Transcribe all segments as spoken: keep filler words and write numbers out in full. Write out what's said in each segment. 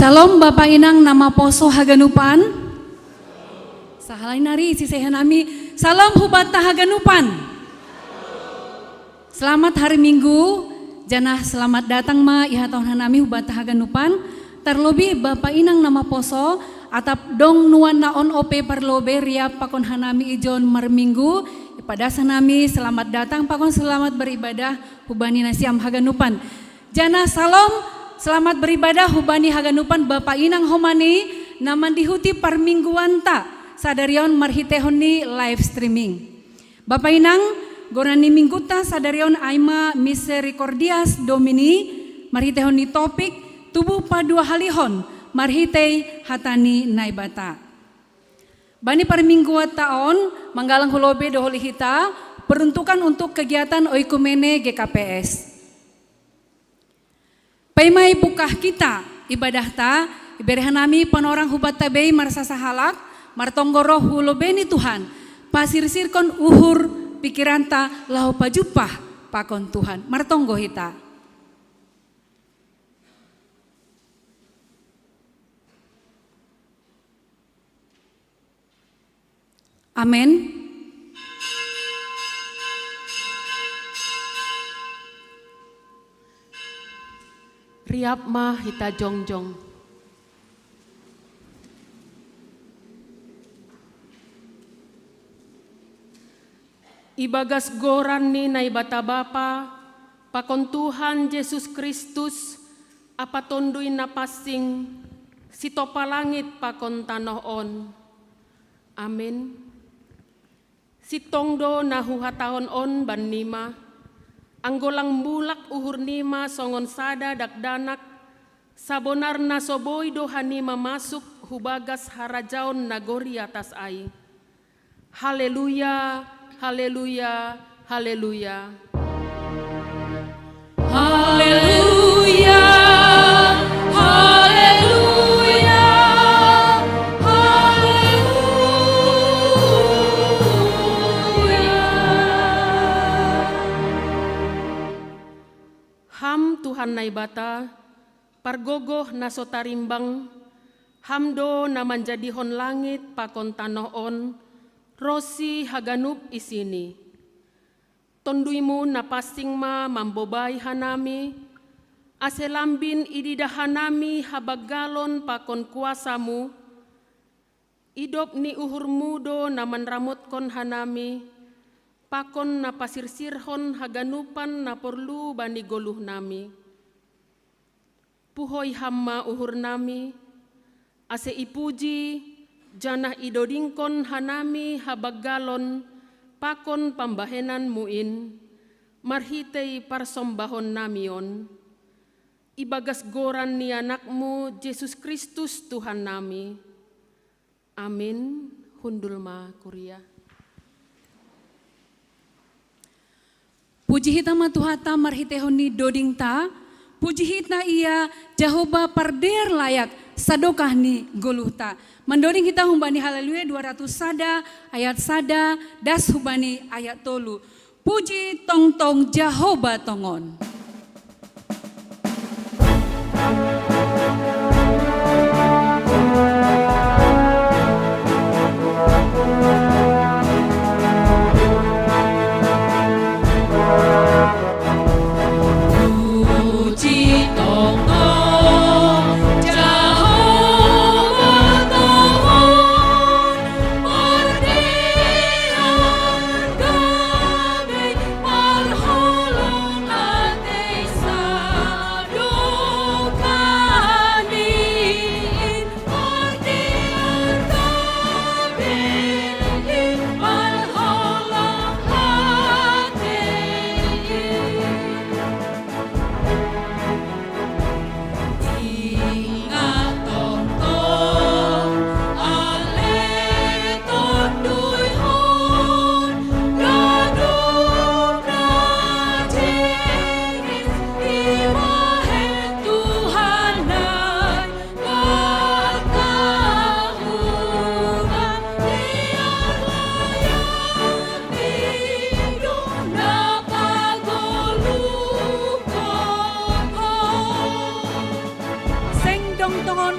Salam Bapa Inang namaposo haganupan. Sahalai nari sisih hanami. Salam hubatta haganupan. Selamat hari Minggu, janah selamat datang ma ihatahon hanami hubatta haganupan. Tarlobih Bapa Inang namaposo, atap dong nuan na on ope parlobei riap pakon hanami ijon marminggu, ipadas hanami selamat datang pakon selamat beribadah hubani nasiam haganupan. Janah salam, selamat beribadah hubani haganupan Bapa Inang homa ni na mandihuti parmingguanta sadarion marhiteihon ni live streaming. Bapa Inang, goran ni mingguta sadarion ai ma Misericordias Domini, marhiteihon ni topik tubuh paduahalihon marhitei hata ni Naibata. Bani parmingguanta on, manggalang hu lobei do holi hita, peruntukan untuk kegiatan Oikumene G K P S. Paima ibukah kita ibadahta, ibere hanami panorang hubatta bei marsasahalak, martonggo roh hu lobei ni Tuhan, pasirsirkon uhur pikiranta laho pajumpah pakon Tuhan. Martonggo hita. Amen. Riap ma hita jongjong. Ibagas goran ni Naibata Bapa, pakon Tuhan Jesus Kristus, ampa Tonduy Napansing, sitopa langit pakon tanoh on. Amin. Sintong do na huhatahon on bannima, anggo lang mulak uhurnima songon sada dakdanak, sabonarna so boi do hanima masuk hubagas harajaon nagori atas ai. Haleluya, haleluya, haleluya. Haleluya, haleluya, haleluya. Ham Tuhan Naibata, pargogoh na so tarimbang, Ham do na manjadihon langit pakon tanoh on, ronsi haganup isini. Tonduymu Napansing ma mambobai hanami, ase lambin ididah hanami habanggalon pakon kuasamu, idop ni uhurmu do na manramotkon hanami, pakon na pasirsirhon haganupan na porlu bani goluhnami. Puhoi Ham ma uhurnami, ase ipuji, janah idodingkon hanami habanggalon pakon pambahenanmu in, marhitei parsombahonnami on, ibagas goran ni AnakMu Jesus Kristus Tuhannami. Amin. Hundul ma kuria. Puji hita ma Tuhanta marhiteihon ni dodingta, puji hita Ia, Jahowa pardear layak, sadokah ni goluhta. Mandoding hita humbani Haleluya dua ratus sada, ayat sada, das humbani ayat tolu. Puji tongtong Jahowa tongon.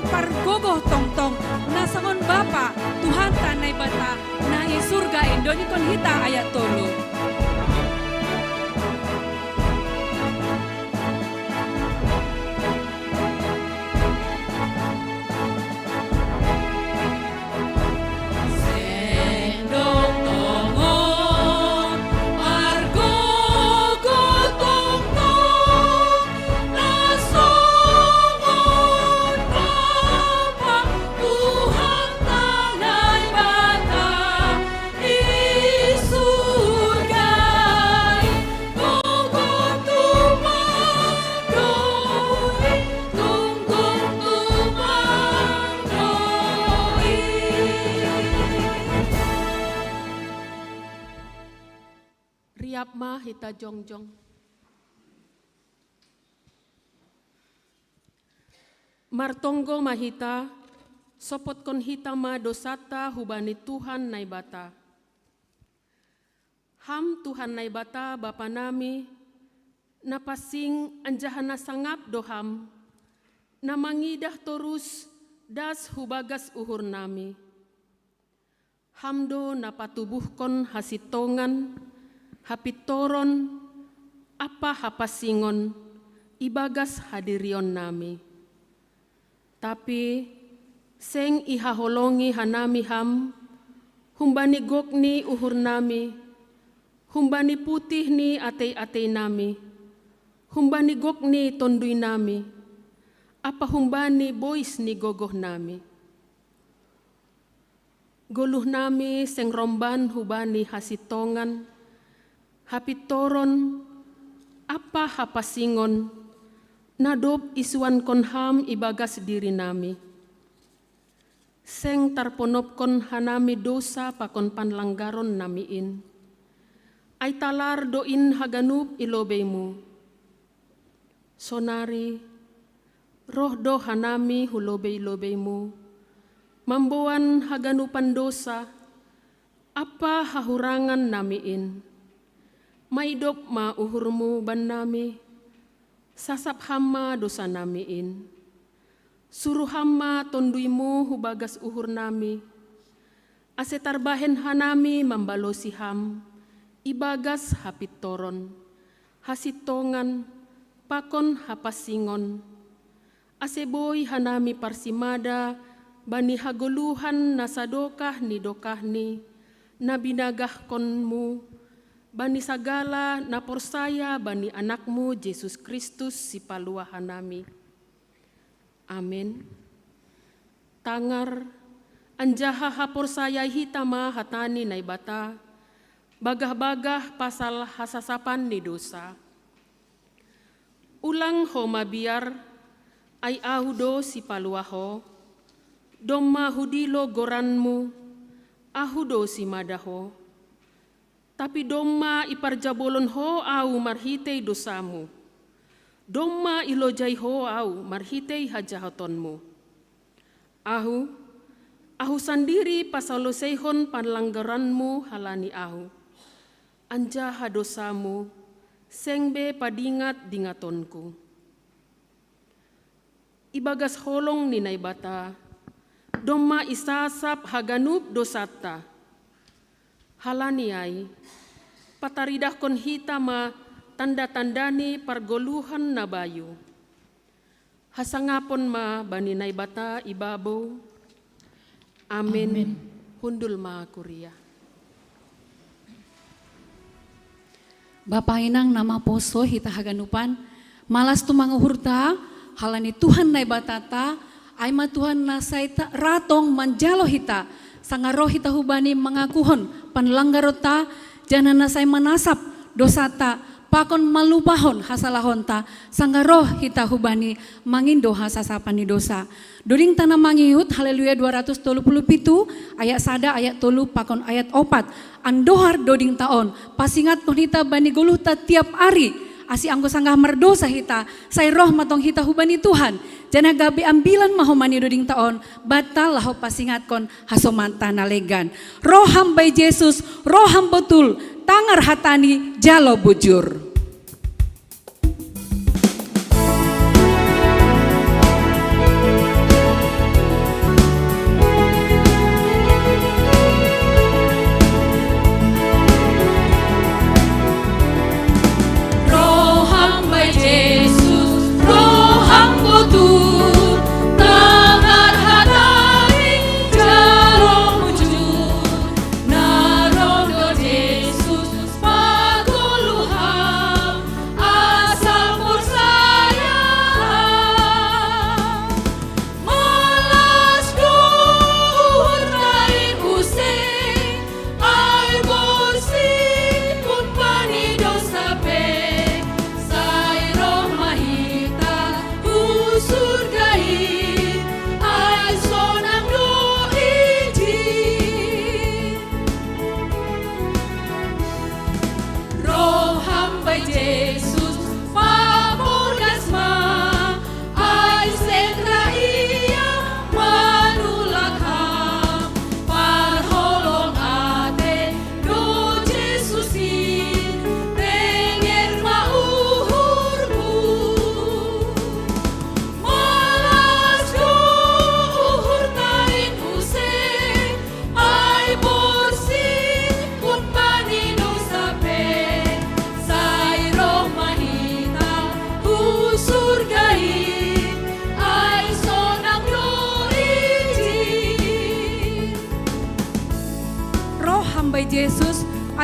pargogoh tongtong, na songon Bapa, Tuhanta Naibata, na i surga in. Dongikon hita ayat tolu. Riap ma hita jongjong. Martonggo ma hita, sopotkon hita ma dosanta hubani Tuhan Naibata. Ham Tuhan Naibata Bapa nami, na pansing anjaha na sangap do Ham, na mangidah torus das hu bagas uhur nami. Ham do na patubuhkon hasintongan, hapintoron, ampa hapansingon, ibagas hadirion nami. Tapi, seng ihaholongi hanami Ham, humbani gok ni uhur nami, humbani putih ni atei-atei nami, humbani gok ni tondui nami, ampa humbani bois ni gogoh nami. Goluh nami seng romban hubani hasintongan, hapintoron, ampa hapansingon, na dob isuankon Ham ibagas diri nami. Seng tarponopkon hanami dosa pakon panlanggaron nami in. Ai talar do in haganup i lobei-Mu. Sonari, roh do hanami hu lobei-lobei-Mu, mamboan haganupan dosa, ampa hahurangan nami in. Maidop ma uhur-Mu bannami, sasap Ham ma dosa nami in. Suru Ham ma tondui-Mu hu bagas uhur nami, ase tarbahen hanami mambalosi Ham, ibagas hapintoron, hasintongan, pakon hapansingon, ase boi hanami parsimada bani hagoluhan na sadokah ni dokahni, na binagahkon-Mu bani sagala na porsaya bani Anak-Mu Jesus Kristus Sipaluah hanami. Amen. Tangar, anjaha haporsayai hita ma hata ni Naibata, bagah-bagah pasal hasasapan ni dosa. Ulang ho mabiar, ai Ahu do Sipaluah ho, domma hudilo goran-Mu, Ahu do simada ho. Tapi domma iparjabolon ho Ahu marhitei dosamu, domma ilojai ho Ahu marhitei hajahatonmu. Ahu, Ahu sandiri pasaloseihon panlanggaranmu halani Ahu, anjaha dosamu seng be padingat-dingatonku. Ibagas holong ni Naibata, domma isasap haganup dosanta. Halani ai, pataridahkon hita ma tanda-tanda ni pargoluhan na bayu. Hasangapon ma bani Naibata ibabou. Amen. Amen. Hundul ma kuria. Bapa inang na maposo hita haganupan, malas tumang uhurta, halani Tuhan Naibatanta, ai ma Tuhan na sai ta-, ra tong manjalo hita, sanga roh hita hubani mangakuhon panlanggaronta, janah na sai manasap dosanta, pakon malupahon hasalahonta, sanga roh hita hubani mangindo hasasapan ni dosa. Dodingta na mangihut, Haleluya dua ratus tolu puluh pitu, ayat sada, ayat tolu, pakon ayat opat. Andohar dodingta on, pasingatkon hita bani goluhta tiap ari, ase anggo sanggah mardosa hita, sai roh ma tong hita hubani Tuhan. Janah gabe ambilan ma homa ni dodingta on, banta laho pasingatkon hasomanta na legan. Roh ham bai Jesus, roh ham botul, tangar hatani jalo bujur.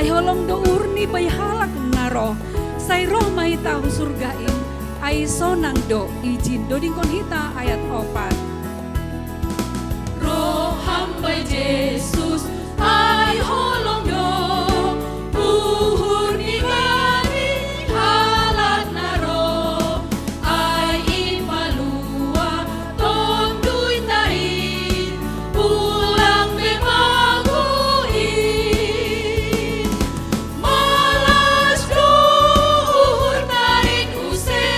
Ai holong do uhur ni bai halak na roh, sai roh ma hita hu surga in, ai sonang do ijin. Dodingkon hita ayat opat. Roh ham bai Jesus, ai holong do uhur ni bani halak na roh, ai i palua Tonduita i, pulang be mago i. Malas do uhur tarik use,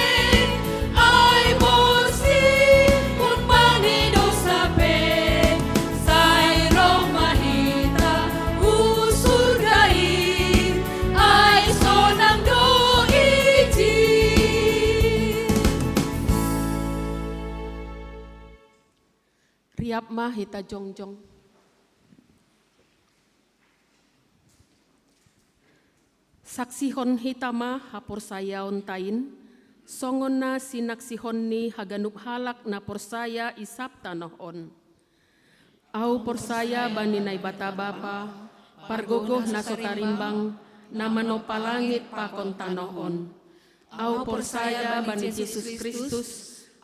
ai borsih humbani dosa pe, sai roh ma hita hu surga i, ai sonang do ijin. Riap ma hita jongjong. Saksihon hita ma haporsayaonta in, songon na sinaksihon ni haganup halak na porsaya i sab tanoh on. Ahu porsaya bani Naibata Bapa, pargogoh na so tarimbang, na manompa langit pakon tanoh on. Ahu porsaya bani Jesus Kristus,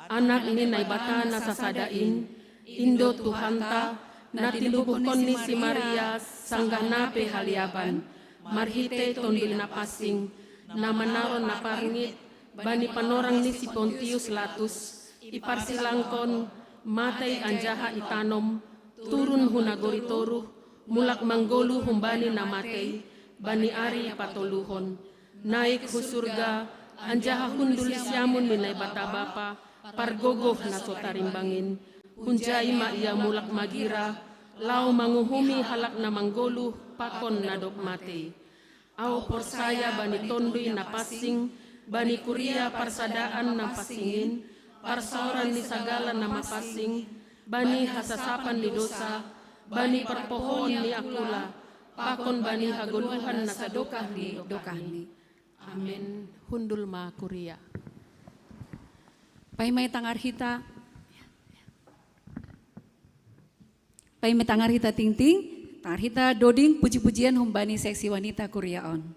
Anak ni Naibata na sasada in, in do Tuhanta, na tinubuhkon ni si Maria sanggah na pe haliaban, marhitei Tonduy Napansing, na manaron na parngit bani panorang ni si Pontius Latus, iparsilangkon, matei anjaha itanom, turun hu nagori toruh, mulak manggoluh humbani na matei, bani ari patoluhon. Naik hu surga, anjaha hundul di siamun ni Naibata Bapa, pargogoh na so tarimbang in. Hunjai ma Ia mulak magira, laho manguhumi halak na manggoluh pakon na dob matei. Ahu porsaya bani Tonduy Napansing, bani kuria parsadaan na pansing in, parsaoran ni sagala na mapansing, bani hasasapan ni dosa, bani parpohoon ni angkula, pakon bani hagoluhan na sadokah ni dokahni. Amen. Hundul ma kuria. Paima tangar hita. Paima tangar hita tingting, tangar hita doding puji-pujian humbani seksi wanita kuria on.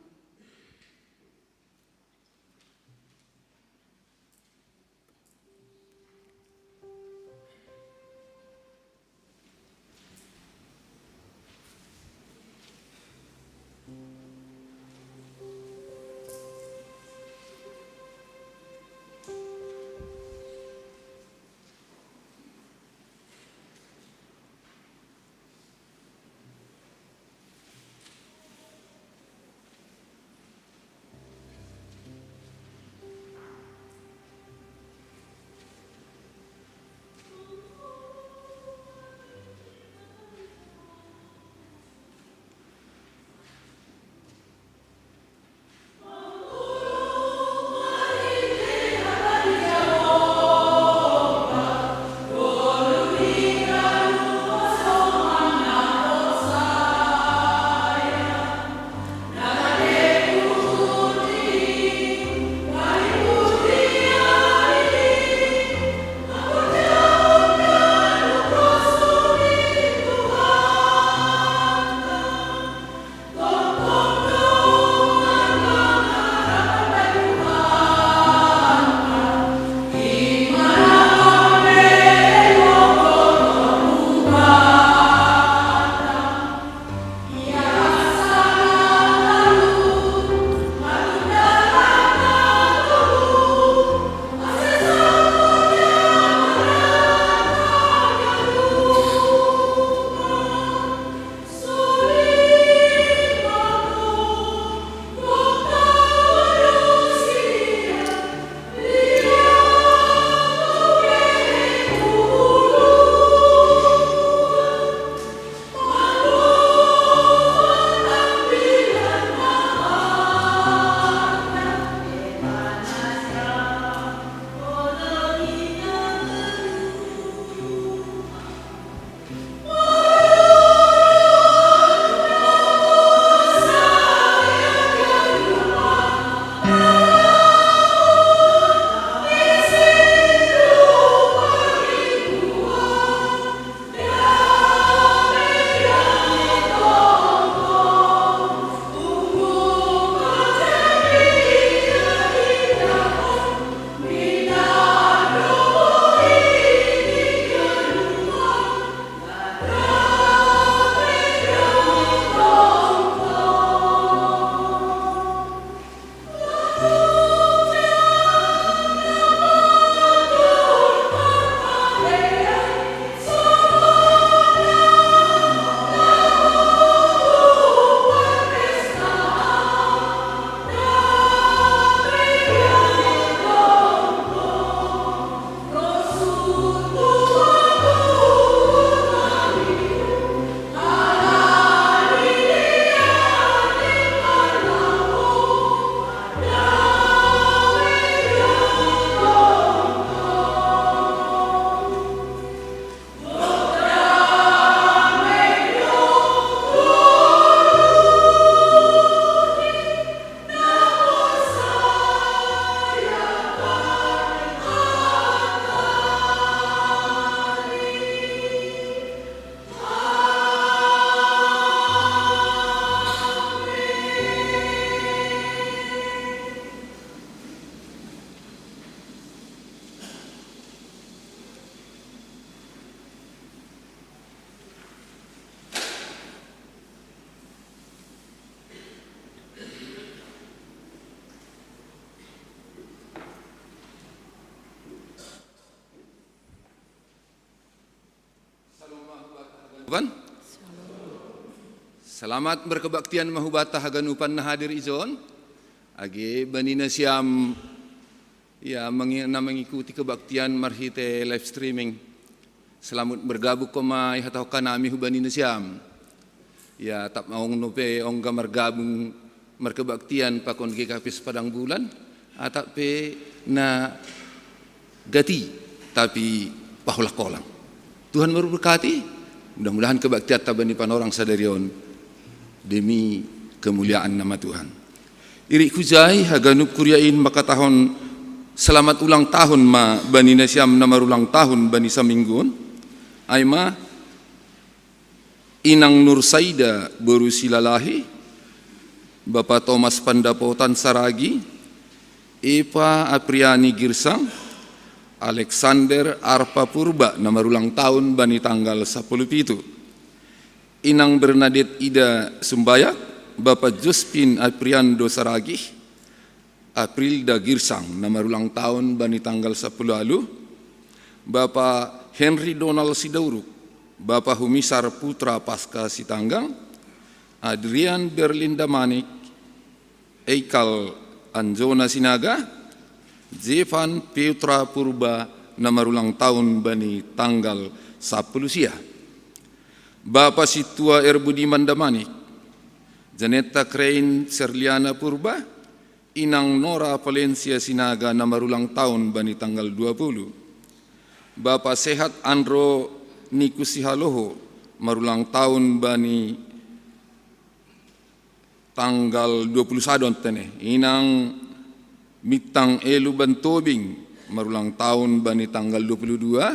Selamat berkebaktian ma hubata haganupan na hadir ijon. Age bani nasiam ya mangi-, na mengikuti kebaktian marhite live streaming. Selamat bergabung ko ma ihatahon hanami hu bani nasiam. Ya, atap ong nope ongga margabung markebaktian pakon G K P S Padang Bulan, atap pe na gati, tapi paholang-holang. Tuhan memberkati, mudah-mudahan kebaktian ta bani panorang sadari on demi kemuliaan nama Tuhan. Irik hujai haganup kuria in mangkatahon selamat ulang tahun ma bani nasiam na marulang tahun bani saminggu on. Ai ma Inang Nursaida boru Silalahi, Bapa Tomas Pandapotan Saragi, Epa Apriani Girsang, Alexander Arpa Purba na marulang tahun bani tanggal sapuluh pitu. Inang Bernadette Ida Sumbayak, Bapa Jospin Apriando Saragi, Aprilda Girsang na marulang tahun bani tanggal sapuluh alu, Bapa Henry Donald Sidauruk, Bapa Humisar Putra Pasca Sitanggang, Adrian Berlinda Manik, Eikal Anjona Sinaga, Jevan Putra Purba na marulang tahun bani tanggal sapuluh sia. Bapa Situa Erbudiman Damanik, Janetta Krein Serliana Purba, Inang Nora Valencia Sinaga na marulang tahun bani tanggal dua puluh. Bapa Sehat Andro Niku Sihaloho marulang tahun bani tanggal dua puluh sadon tene. Inang Mitang Elu Bantobing marulang tahun bani tanggal dua puluh dua.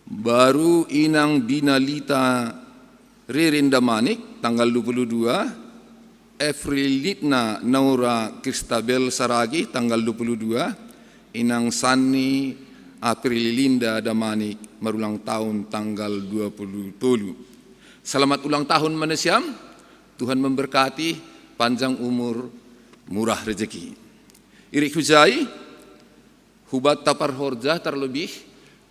Baru Inang Binalita Ririn Damanik tanggal dua puluh dua, Efrilitna Naura Kristabel Saragi tanggal dua puluh dua, Inang Sanni Aprililinda Damanik marulang tahun tanggal dua puluh tolu. Selamat ulang tahun ma nasiam, Tuhan memberkati, panjang umur, murah rezeki. Irik hujai, hubata parhorja tarlebih,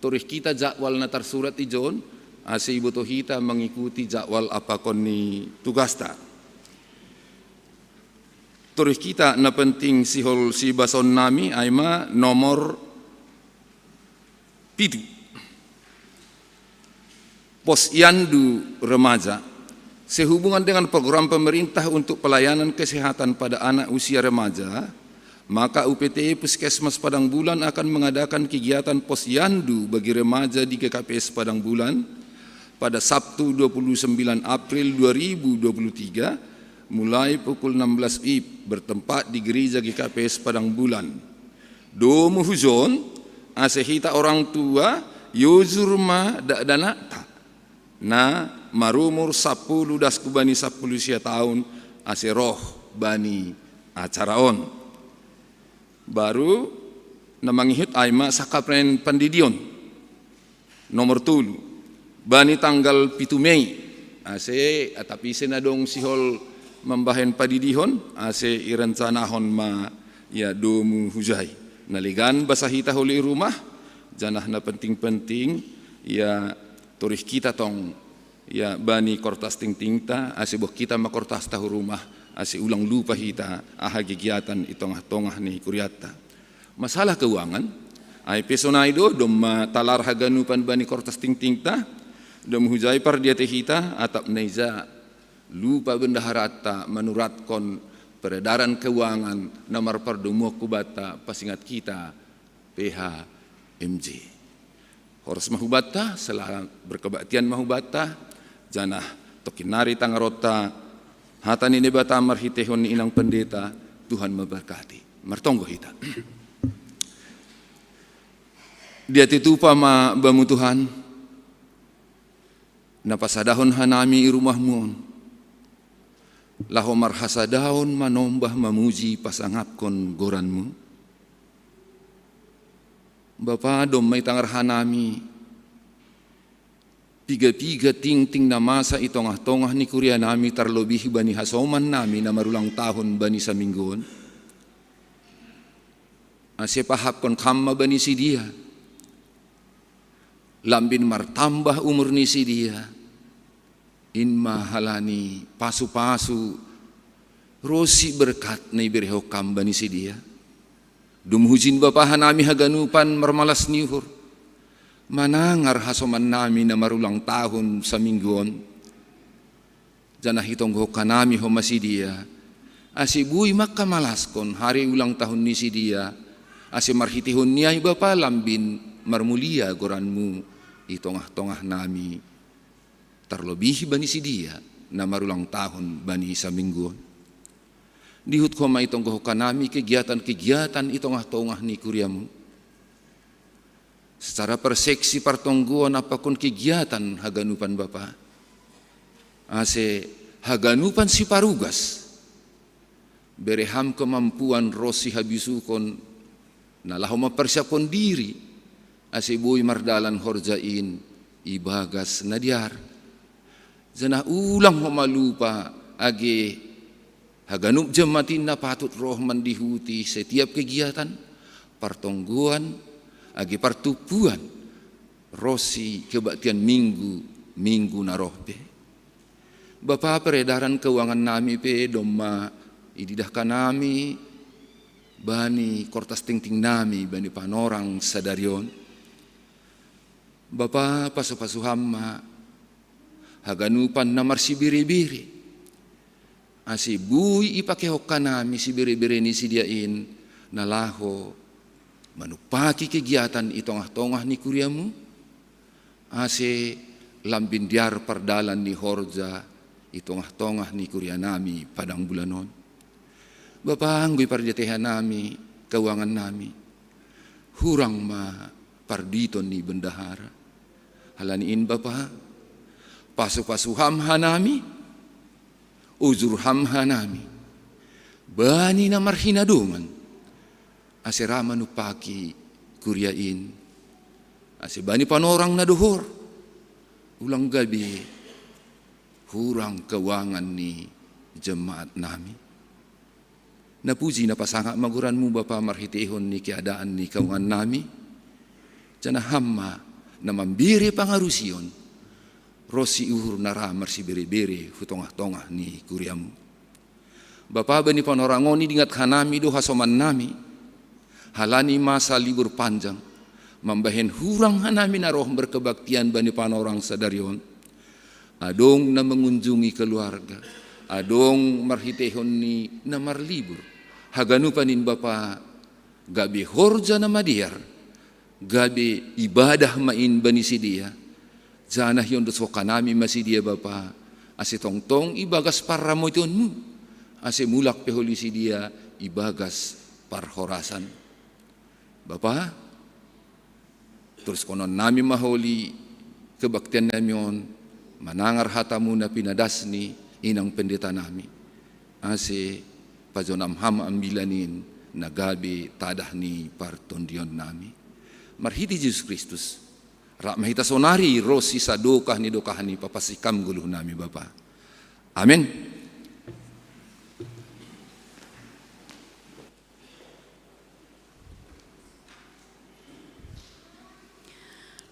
torih hita jadwal na tarsurat ijon, ase iboto hita mangikuti jadwal pakon ni tugasta. Torih hita na penting sihol sibasaon nami ai ma nomor pitu. Posyandu remaja. Sehubungan dengan program pemerintah untuk pelayanan kesehatan pada anak usia remaja, maka U P T Puskesmas Padang Bulan akan mengadakan kegiatan posyandu bagi remaja di G K P S Padang Bulan pada Sabtu dua puluh sembilan April dua ribu dua puluh tiga, mulai pukul enam belas W I B, bertempat di Gereja G K P S Padang Bulan. Domu hujon, ase hita orang tua, iojur ma dakdanakta na marumur sapuluh dasku bani sapuluh sia taon, ase roh bani acara on. Baru na mangihut ai ma sakrament pandidion. Nomor tolu, bani tanggal pitu Mei, ase atap ise na dong sihol mambahen padidihon, ase irencanahon ma ia domu hujai. Na legan basa hita holi i rumah, janah na penting-penting, ia torih hita tong, ia bani kortas tingtingta, ase boan hita ma kortasta hu rumah, ase ulang lupa hita aha kegiatan i tongah-tongah ni kuriatta. Masalah keuangan, ai pe sonai do, domma talar haganupan bani kortas tingtingta, domu hujai pardiatei hita, atap na ija lupa bendaharanta manuratkon peredaran keuangan na marpardomuan hubanta pasingat hita P H M J. Horas ma hubanta, selamat berkebaktian ma hubanta, janah tongkin nari tangaronta hata ni Naibata marhiteihon ni inang pendeta. Tuhan memberkati. Martonggo hita. Diatei tupa ma Bamu Tuhan, na pasadahon hanami i rumah-Mu on, laho marhasadaon manombah mamuji pasangapkon goran-Mu. Bapa, domma itangar hanami piga-piga tingting na masa i tongah-tongah ni kuria nami, tarlobih bani hasoman nami na marulang tahun bani saminggu on. Ase pahapkon Ham ma bani sidea, lambin martambah umur ni sidea, In ma halani pasu-pasu ro si berkat na iberehon Kam bani sidea. Dumuhujin Bapa hanami haganupan marmalas ni uhur, manangar hasoman nami na marulang tahun saminggu on. Janah itonggohon hanami homa sidea, ase boi mangkamalaskon hari ulang tahun ni sidea, ase marhiteihon ni ai Bapa lambin marmulia goran-Mu i tongah-tongah nami, tarlobih bani sidea na marulang tahun bani saminggu on. Dihut homa itonggohon hanami kegiatan-kegiatan i tongah-tongah ni kuria-Mu, secara per seksi partonggoan ampa kegiatan haganupan Bapa. Ase haganupan siparugas, bere Ham kemampuan ronsi habisukon na laho mamparsiaphon diri, ase boi mardalan horja in ibagas na dear. Janah ulang homa lupa age haganup jemaat in na patut roh mandihuti setiap kegiatan, partonggoan, age partumpuan, ronsi kebaktian minggu, minggu na roh pe. Bapa, peredaran keuangan nami pe domma ididah hanami bani kortas tingting nami bani panorang sadari on. Bapa, pasu-pasu Ham ma haganupan na marsibere-bere, ase boi ipakehon hanami sibere-bere ni sidea in na laho manumpaki kegiatan i tongah-tongah ni kuria-Mu, ase lambin dear pardalan ni horja i tongah-tongah ni kuria nami padang bulan on. Bapa, anggo ipardiatei hanami keuangan nami, hurang ma parditon ni bendahara. Halani in Bapa, pasu-pasu Ham hanami, ujur Ham hanami bani na marhinadongan, ase ra manumpaki kuria in, ase bani panorang na dohor, ulang gabe hurang keuangan ni jemaat nami. Na puji na pasangap ma goran-Mu Bapa marhiteihon ni keadaan ni keuangan nami, janah Ham ma na mambere pangarusion ronsi uhur na ra marsibere-bere hu tongah-tongah ni kuria-Mu. Bapa, bani panorang on idingat hanami do hasoman nami, halani masa libur panjang, mambahen hurang hanami na roh berkebaktian bani panorang sadari on. Adong na mengunjungi keluarga, adong marhiteihon ni na marlibur. Haganupan in Bapa, gabe horja na madear, gabe ibadah ma in bani sidea, janah iondoskon hanami ma sidea Bapa, ase tongtong ibagas parramotion-Mu, ase mulak pe holi sidea ibagas parhorasan. Bapa, toruskonon nami ma holi kebaktian nami on, manangar hata-Mu na pinadas ni inang pendeta nami, ase pajonam Ham ambilan in na gabe tadah ni partondion nami. Marhite Jesus Kristus, rap ma hita sonari ronsi sadokah ni dokah ni papansing Ham goluh nami Bapa. Amen.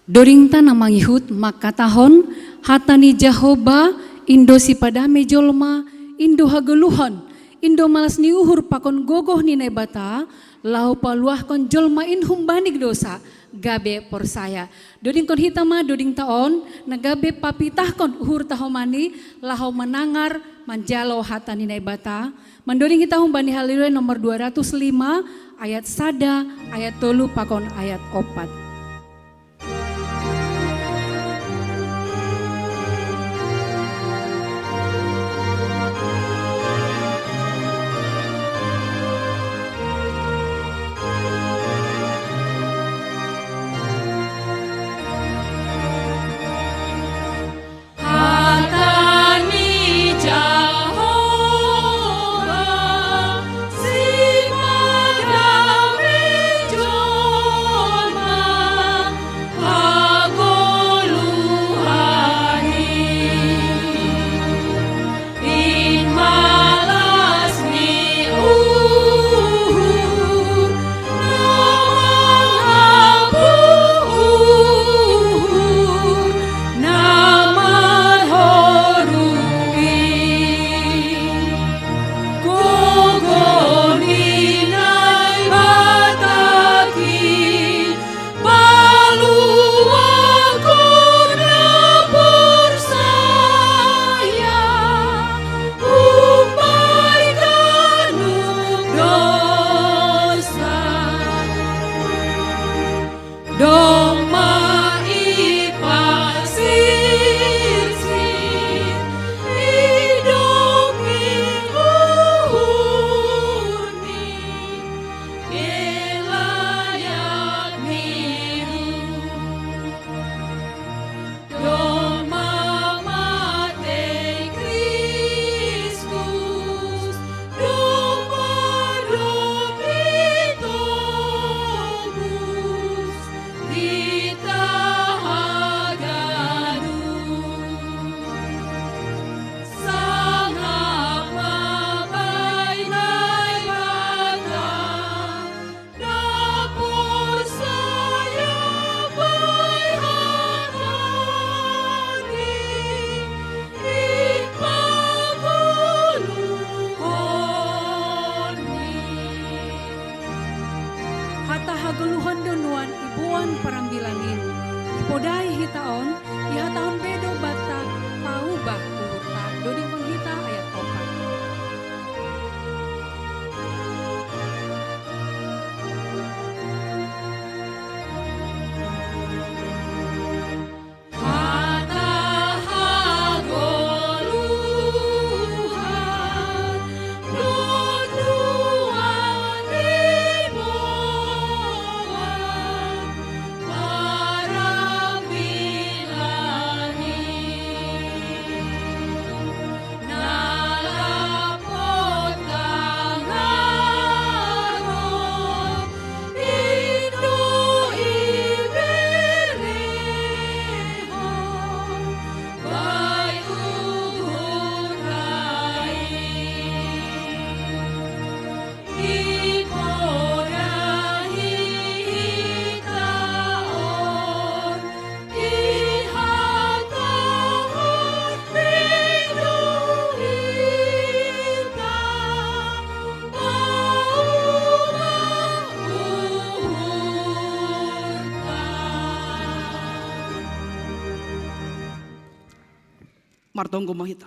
Dodingta na mangihut mangkatahon, hata ni Jahowa, indo sipadame jolma, indo hagoluhon, indo malas ni uhur pakon gogoh ni Naibata, laho paluahkon jolma in humbani dosa, gabe porsaya. Dodingkon hita ma dodingta on, na gabe papitahkon uhurta homani, laho manangar manjalo hata ni Naibata. Mandoding hita humbani Haleluya nomor dua ratus lima, ayat sada, ayat tolu pakon ayat opat. Tahagoluhan do nuan iboan parambilan in. Ipodai hita on, ihatahon be do banta paubah uhurta. Dodingkon hita ayat opat. Martonggo ma hita.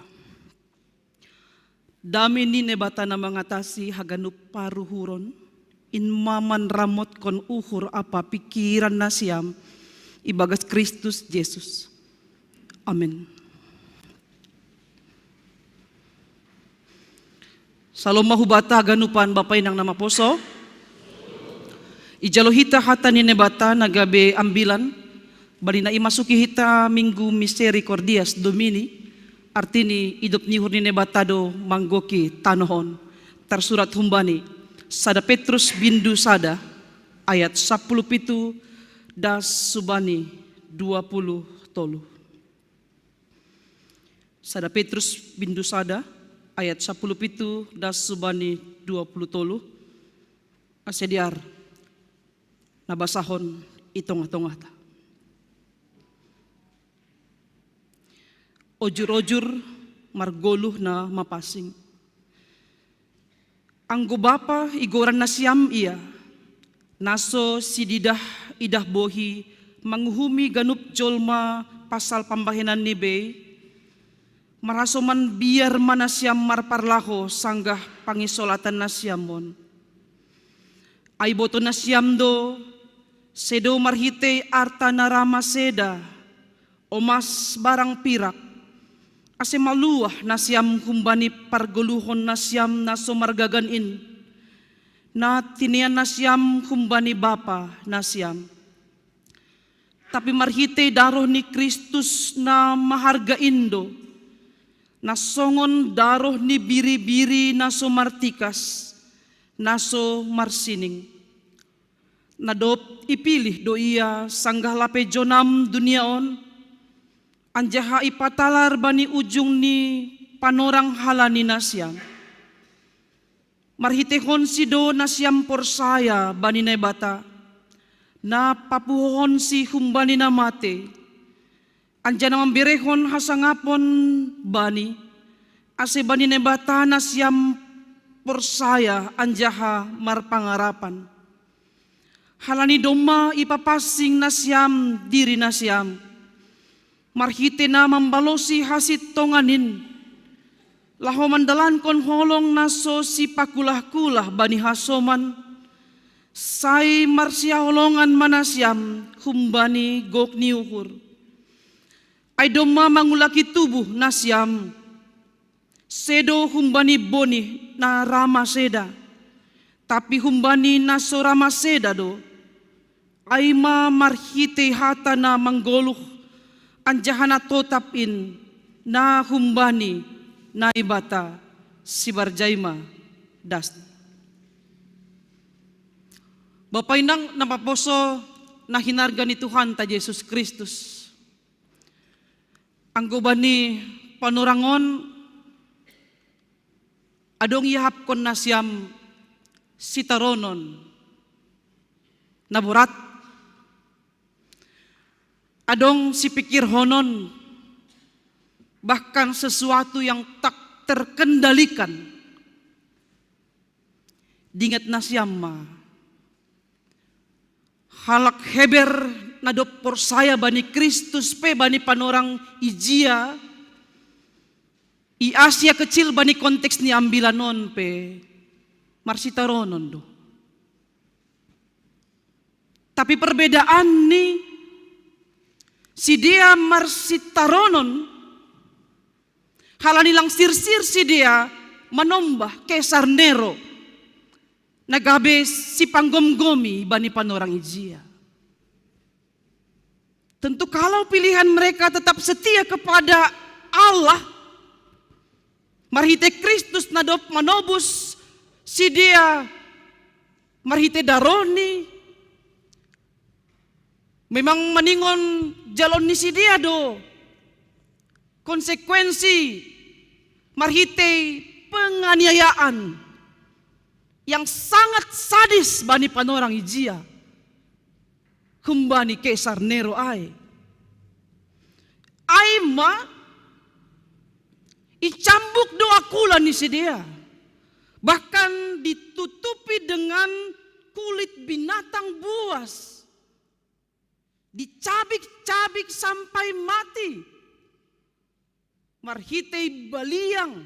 Dame ni Naibata na mangatasi haganup paruhuron, in ma manramotkon uhur ampa pikiran nasiam ibagas Kristus Jesus. Amen. Salom ma hubata haganupan Bapa inang na maposo. Ijalo hita hata ni Naibata na gabe ambilan, bani na imasuki hita Minggu Misericordias Domini, artini idop ni uhur ni Naibata do manggoki tanoh on. Tarsurat humbani sada Petrus bindu sada ayat sapuluh pitu das subani dua puluh tolu. Sada Petrus bindu sada ayat sapuluh pitu das subani dua puluh tolu. Ase dear na basahon i tongah-tongahta. Ojur-ojur margoluh na mapansing. Anggo bapa igoran nasiam ia, na so sididah-idah bohi manguhumi ganup jolma pasal pambahenan ni bei, marhasoman biar ma nasiam marparlaho sanggah pangisolatan nasiam on. Ai boto nasiam do, sedo marhitei arta na ra maseda, omas barang pirak, ase maluah nasiam humbani pargoluhon nasiam na so margagan in, na tinean nasiam humbani bapa nasiam. Tapi marhitei daroh ni Kristus na maharga in do, na songon daroh ni biri-biri na so martikas, na so marsining. Na dob ipilih do ia sanggah lape jonam dunia on, anjaha ipatalar bani ujung ni panorang halani nasiam. Marhiteihonsi do nasiam porsaya bani Naibata, na papuhohonsi humbani na matei, anjaha na mamberehon hasangapon Bani, ase bani Naibata nasiam porsaya anjaha marpangarapan. Halani domma ipapansing nasiam diri nasiam, marhitei na mambalosi hasintongan in, laho mandalankon holong na so sipakulah-kulah bani hasoman, sai marsihaholongan ma nasiam humbani gok ni uhur. Ai domma mangulaki tubuh nasiam, sedo humbani bonih na ra maseda, tapi humbani na so ra maseda do, ai ma marhitei hata na manggoluh anjaha na totap in, na humbani Naibata. Sibarjai ma dasni. Bapa inang na maposo na hinarga ni Tuhanta Jesus Kristus. Anggo bani panorang on, adong iahapkon nasiam sitaronon na borat, adong sipikirhonon, bahkan sesuatu yang tak terkendalikan. Dingat nasiam ma, Halak Heber na dob porsaya bani Kristus pe bani panorang i jia, i Asia Kecil bani konteks ni ambilan on pe marsitaronon do. Tapi perbedaan ni sidea marsitaronon, halani lang sirsir sidea manombah Kesar Nero na gabe sipanggomgomi bani panorang i jia. Tentu kalau pilihan mereka tetap setia kepada Allah, marhite Kristus na dob manobus sidea marhite daroni, memang maningon jaloon ni sidea do konsekuensi marhite penganiayaan yang sangat sadis bani panorang i jia humbani Kesar Nero ai. Ai ma icambuk do akula ni sidea, bahkan ditutupi dengan kulit binatang buas, dicabik-cabik sampai mati, marhitei baliang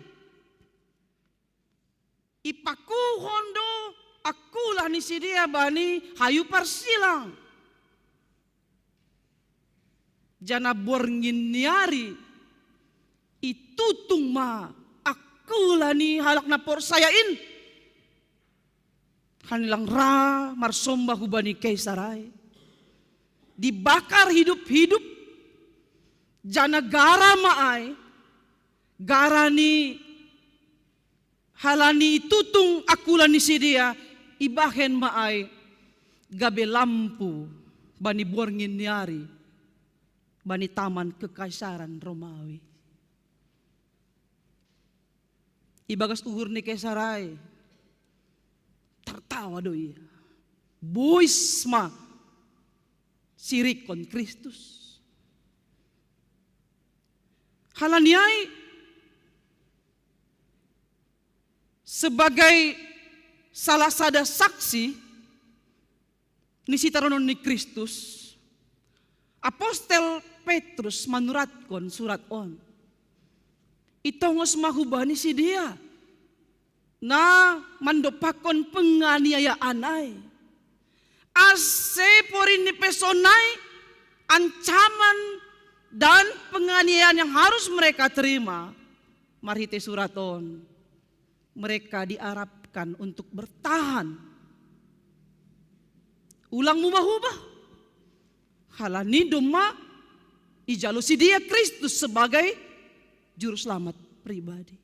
ipakuhon do akula ni sidea bani hayu parsilang. Jana borngin ni ari itutung ma akula ni halak na porsaya in. Hanilang ra marsomba hubani Kesar ai, dibakar hidup-hidup, jana gara ma ai, gara ni halani itutung akula ni sidea, ibahen ma ai gabe lampu bani borngin ni ari bani taman kekaisaran Romawi. Ibagas uhur ni Kesar ai, tertawa do ia. Bois ma sirikon Kristus. Halani ai sebagai salah sada saksi ni sitaronon ni Kristus, Apostel Petrus manuratkon surat on. Itongos ma hubani sidea na mandopakkon penganiayaan ai. Ase porin ni peson ai, ancaman dan penganiayaan yang harus mereka terima, marhite surat on mereka diarapkan untuk bertahan. Ulang mubah-ubah. Halani domma ijalo sidea Kristus sebagai juru selamat pribadi.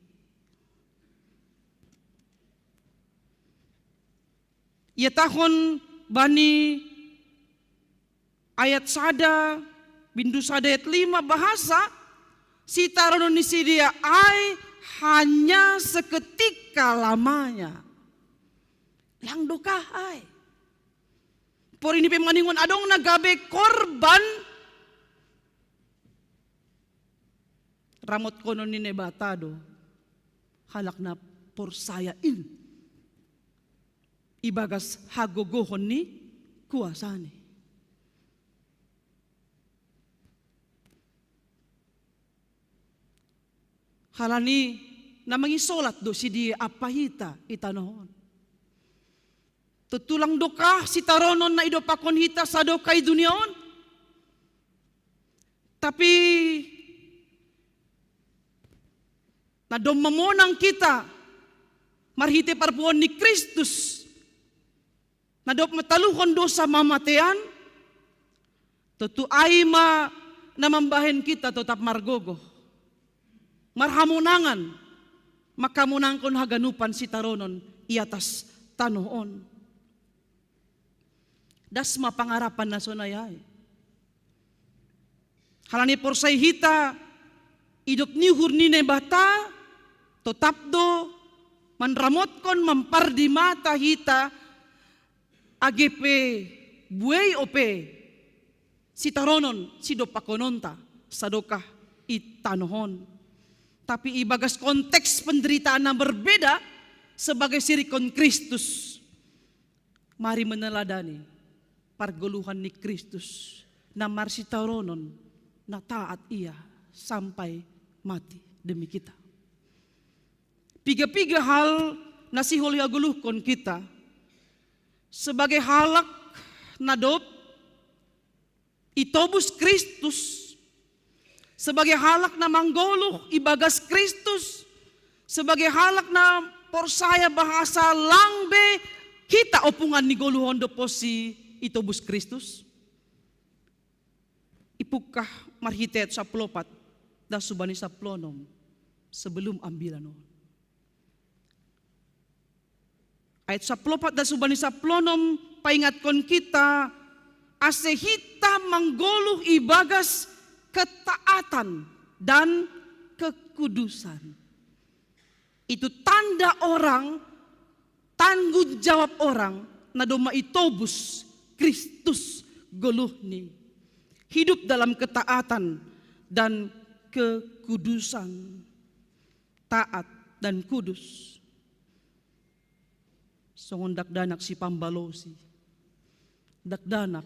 Ihatahon bani ayat sada, bindu sada ayat lima bahasa, sitaronon ni sidea ai hanya seketika lamanya. Lang dokah ai. Porini pe maningon adong na gabe korban, ramotkonon ni Naibata do halak na porsaya in ibagas hagogohon ni kuasani. Halani na mangisolat do sidea ampa hita i tanoh on. Tontu lang dokah sitaronon na idopakkon hita sadokah i dunia on. Tapi na domma monang hita marhite parpuon ni Kristus, na dob mataluhon dosa mamatean, tontu ai ma na mambahen hita totap margogoh, marhamonangan, mangkamonangkon haganupan sitaronon i atas tanoh on. Das ma pangarapan na sonai ai. Halani porsaya hita, idop ni uhur ni Naibata totap do manramotkon, mampardimata hita, age pe buei ope sitaronon sidopakkononta sadokah i tanoh on. Tapi ibagas konteks penderitaan na berbeda sebagai sirikon Kristus, mari meneladani Pargoluhan ni Kristus, na marsitaronon, na taat ia sampai mati demi kita. Piga-piga hal na sihol iagoluhkon kita, sebagai halak na dob itobus Kristus, sebagai halak na manggoluh ibagas Kristus, sebagai halak na porsaya bahasa lang be kita opungan ni goluhon dob pos si itobus Kristus. Ipungkah marhite ayat sapuluh opat das hubani sapuluh onom sebelum ambilan on. Ayat sapuluh opat das hubani sapuluh onom paingatkon kita, ase hita manggoluh ibagas ketaatan dan kekudusan. Itu tanda orang, tanggung jawab orang na domma itobus Kristus goluhni. Hidup dalam ketaatan dan kekudusan. Taat dan kudus. Songon dakdanak sipambalosi. Dakdanak,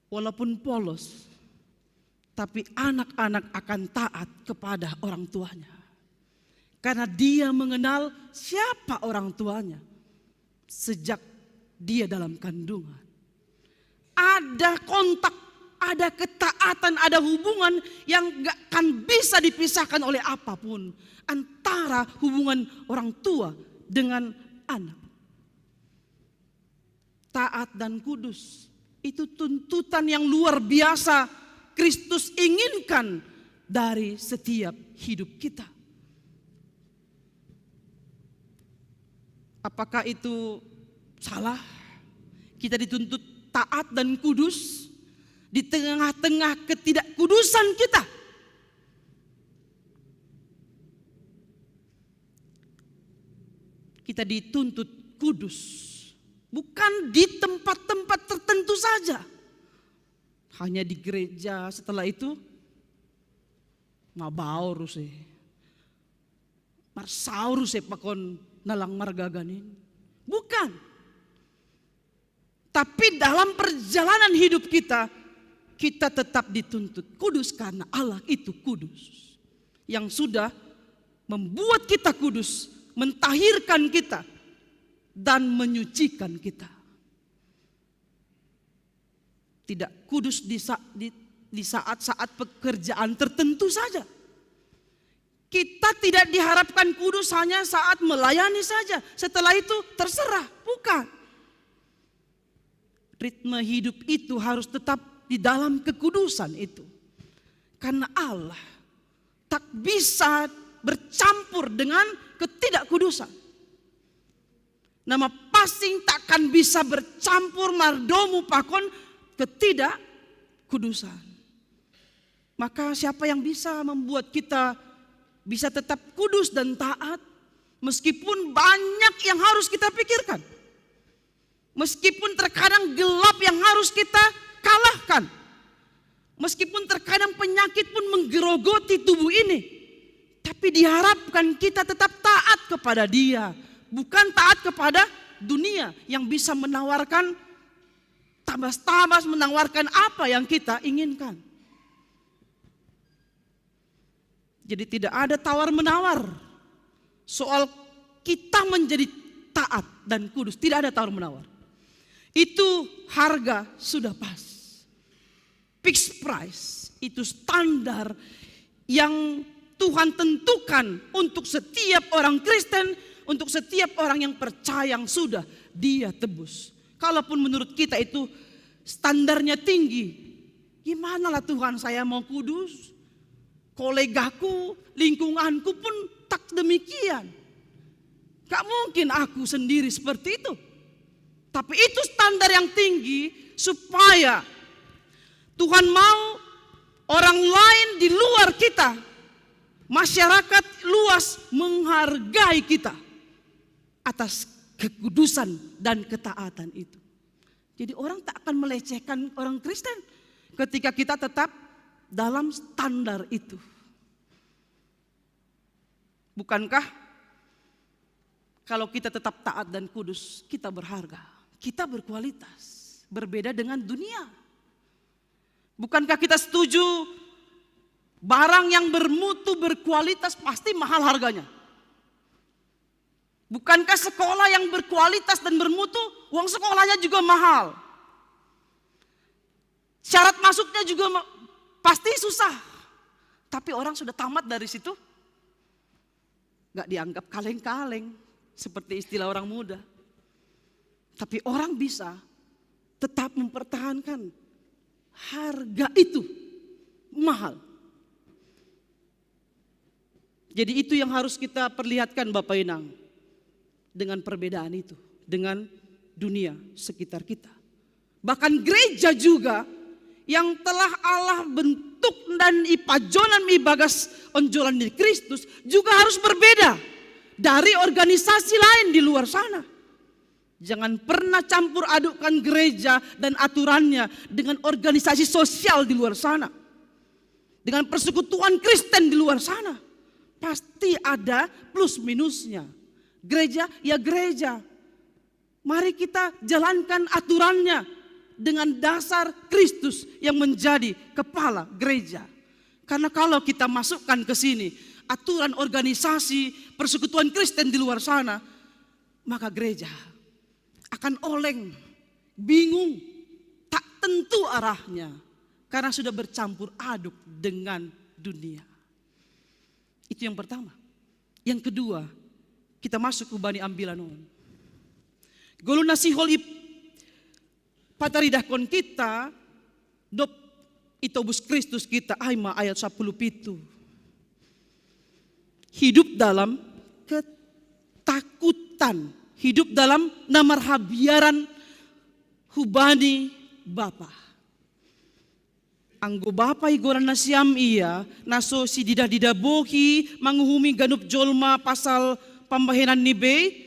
walaupun polos, tapi anak-anak akan taat kepada orang tuanya. Karena dia mengenal siapa orang tuanya sejak dia dalam kandungan. Ada kontak, ada ketaatan, ada hubungan yang gak akan bisa dipisahkan oleh apapun antara hubungan orang tua dengan anak. Taat dan kudus, itu tuntutan yang luar biasa Kristus inginkan dari setiap hidup kita. Apakah itu salah? Kita dituntut taat dan kudus di tengah-tengah ketidakkudusan kita. Kita dituntut kudus, bukan di tempat-tempat tertentu saja. Hanya di gereja, setelah itu mabaor use. Marsaor use pakon na lang margaga in. Bukan. Tapi dalam perjalanan hidup kita, kita tetap dituntut kudus karena Allah itu kudus. Yang sudah membuat kita kudus, mentahirkan kita, dan menyucikan kita. Tidak kudus di sa-, di, di saat-saat pekerjaan tertentu saja. Kita tidak diharapkan kudus hanya saat melayani saja. Setelah itu terserah, bukan. Ritme hidup itu harus tetap di dalam kekudusan itu. Karena Allah tak bisa bercampur dengan ketidakkudusan. Nama passing tak akan bisa bercampur mardomu pakon ketidakkudusan. Maka siapa yang bisa membuat kita bisa tetap kudus dan taat meskipun banyak yang harus kita pikirkan? Meskipun terkadang gelap yang harus kita kalahkan, meskipun terkadang penyakit pun menggerogoti tubuh ini, tapi diharapkan kita tetap taat kepada Dia, bukan taat kepada dunia yang bisa menawarkan tabas-tabas, menawarkan apa yang kita inginkan. Jadi tidak ada tawar-menawar soal kita menjadi taat dan kudus. Tidak ada tawar-menawar. Itu harga sudah pas. Fixed price, itu standar yang Tuhan tentukan untuk setiap orang Kristen, untuk setiap orang yang percaya yang sudah Dia tebus. Kalaupun menurut kita itu standarnya tinggi, gimana lah Tuhan, saya mau kudus? Kolegaku, lingkunganku pun tak demikian. Gak mungkin aku sendiri seperti itu. Tapi itu standar yang tinggi supaya Tuhan mau orang lain di luar kita, masyarakat luas menghargai kita atas kekudusan dan ketaatan itu. Jadi orang tak akan melecehkan orang Kristen ketika kita tetap dalam standar itu. Bukankah kalau kita tetap taat dan kudus, kita berharga, kita berkualitas? Berbeda dengan dunia. Bukankah kita setuju, barang yang bermutu, berkualitas pasti mahal harganya? Bukankah sekolah yang berkualitas dan bermutu, uang sekolahnya juga mahal? Syarat masuknya juga pasti susah. Tapi orang sudah tamat dari situ, nggak dianggap kaleng-kaleng seperti istilah orang muda. Tapi orang bisa tetap mempertahankan harga itu mahal. Jadi itu yang harus kita perlihatkan, Bapak Inang, dengan perbedaan itu, dengan dunia sekitar kita. Bahkan gereja juga yang telah Allah bentuk dan ipajonan ibagas onjolan di Kristus juga harus berbeda dari organisasi lain di luar sana. Jangan pernah campur adukkan gereja dan aturannya dengan organisasi sosial di luar sana, dengan persekutuan Kristen di luar sana. Pasti ada plus minusnya. Gereja ya gereja. Mari kita jalankan aturannya dengan dasar Kristus yang menjadi kepala gereja. Karena kalau kita masukkan ke sini aturan organisasi persekutuan Kristen di luar sana, maka gereja akan oleng, bingung, tak tentu arahnya karena sudah bercampur aduk dengan dunia. Itu yang pertama. Yang kedua, kita masuk ke bani ambilan on. Golu nasihol ip pataridahkon kita dop itobus Kristus kita, ai ma ayat sapuluh pitu. Hidup dalam ketakutan, hidup dalam na marhabiaran hubani Bapa. Anggo Bapa igoran nasiam ia, na so sidida-dida bohi manguhumi ganup jolma pasal pambahenan ni bei,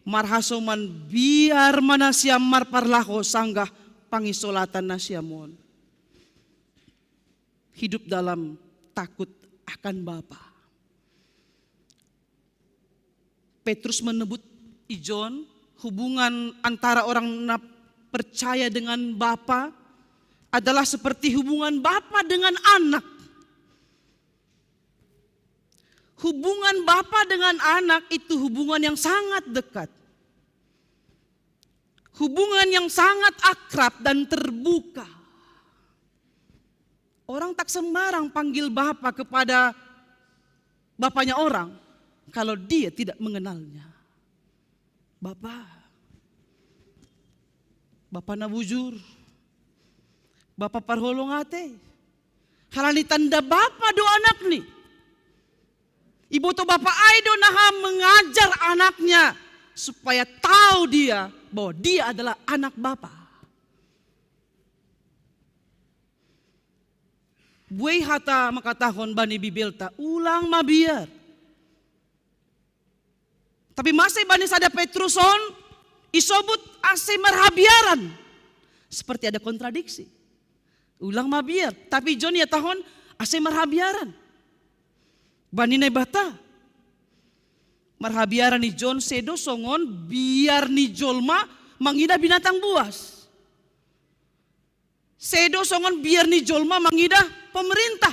marhasoman biar ma nasiam marparlaho sanggah pangisolatan nasiam on. Hidup dalam takut akan Bapa. Petrus menyebut ijon hubungan antara orang na percaya dengan Bapa adalah seperti hubungan Bapa dengan anak. Hubungan Bapa dengan anak itu hubungan yang sangat dekat. Hubungan yang sangat akrab dan terbuka. Orang tak sembarang panggil Bapa kepada bapaknya orang kalau dia tidak mengenalnya. Bapa, Bapa na bujur, Bapa parholong ate. Halani tanda Bapa do anak ni. Iboto Bapa ai do naha mengajar anaknya supaya tahu dia bahwa dia adalah anak Bapa. Buei hata mangkatahon bani Bibelta, ulang mabiar. Tapi masih bani sada Petrus on isobut ase marhabiaran. Seperti ada kontradiksi. Ulang mabiar, tapi John ya tahun ase marhabiaran. Bani Naibata. Marhabiaran ni John sedo songon biar ni jolma mangidah binatang buas. Sedo songon biar ni jolma mangidah pemerintah.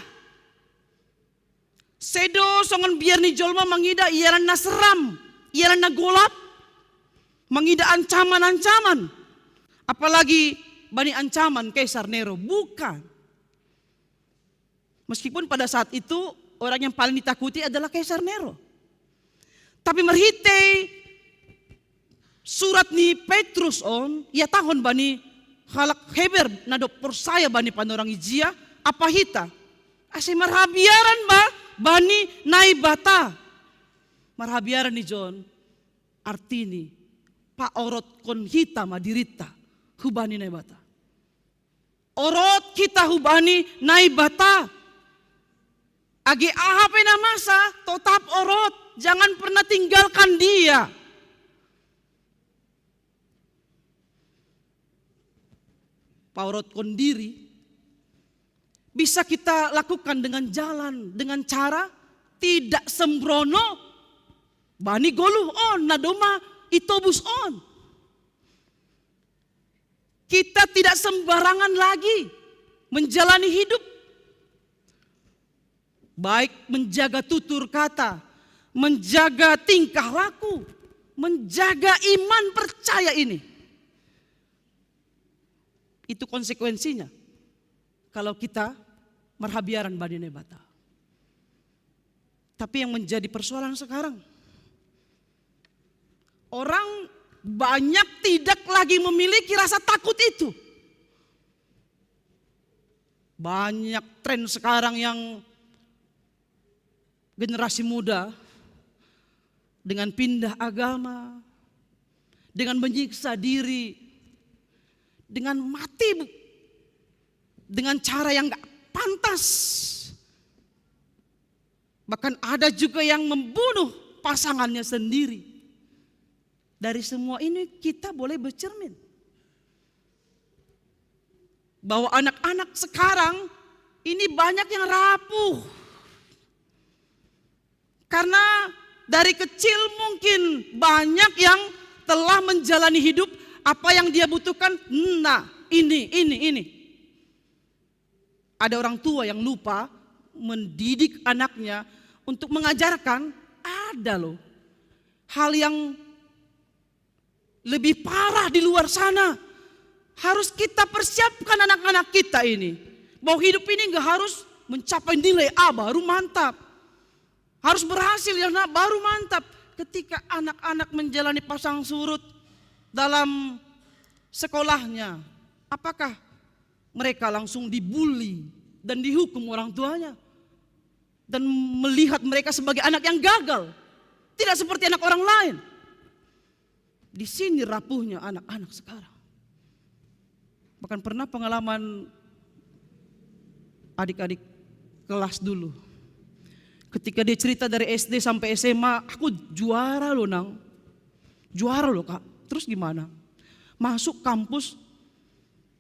Sedo songon biar ni jolma mangidah iaran na seram, iaran na golap, mangidah ancaman-ancaman. Apalagi bani ancaman Kaisar Nero. Bukan. Meskipun pada saat itu orang yang paling ditakuti adalah Kaisar Nero. Tapi marhitei surat ni Petrus on, ia tahun bani halak Heber na dob porsaya bani panorang ijia, apa hita? Ase marhabiaran ba bani Naibata. Marhabiaran ni John artini paorotkon hita ma dirinta hubani Naibata. Orot hita hubani Naibata. Age aha pe na masa, totap orot, jangan pernah tinggalkan dia. Paorotkon diri bisa kita lakukan dengan jalan, dengan cara tidak sembrono bani goluh on, na domma itobus on. Kita tidak sembarangan lagi menjalani hidup. Baik menjaga tutur kata, menjaga tingkah laku, menjaga iman percaya ini. Itu konsekuensinya kalau kita marhabiaran bani Naibata. Tapi yang menjadi persoalan sekarang, orang banyak tidak lagi memiliki rasa takut itu. Banyak tren sekarang yang generasi muda dengan pindah agama, dengan menyiksa diri, dengan mati dengan cara yang gak pantas. Bahkan ada juga yang membunuh pasangannya sendiri. Dari semua ini kita boleh bercermin bahwa anak-anak sekarang ini banyak yang rapuh. Karena dari kecil mungkin banyak yang telah menjalani hidup, apa yang dia butuhkan, nah, ini, ini, ini. Ada orang tua yang lupa mendidik anaknya untuk mengajarkan, ada loh hal yang lebih parah di luar sana. Harus kita persiapkan anak-anak kita ini, bahwa hidup ini nggak harus mencapai nilai A baru mantap. Harus berhasil ya nak, baru mantap. Ketika anak-anak menjalani pasang surut dalam sekolahnya, apakah mereka langsung dibully dan dihukum orang tuanya dan melihat mereka sebagai anak yang gagal, tidak seperti anak orang lain? Di sini rapuhnya anak-anak sekarang. Bahkan pernah pengalaman adik-adik kelas dulu. Ketika dia cerita dari S D sampai S M A, "Aku juara loh, Nang. Juara loh, Kak." Terus gimana? Masuk kampus,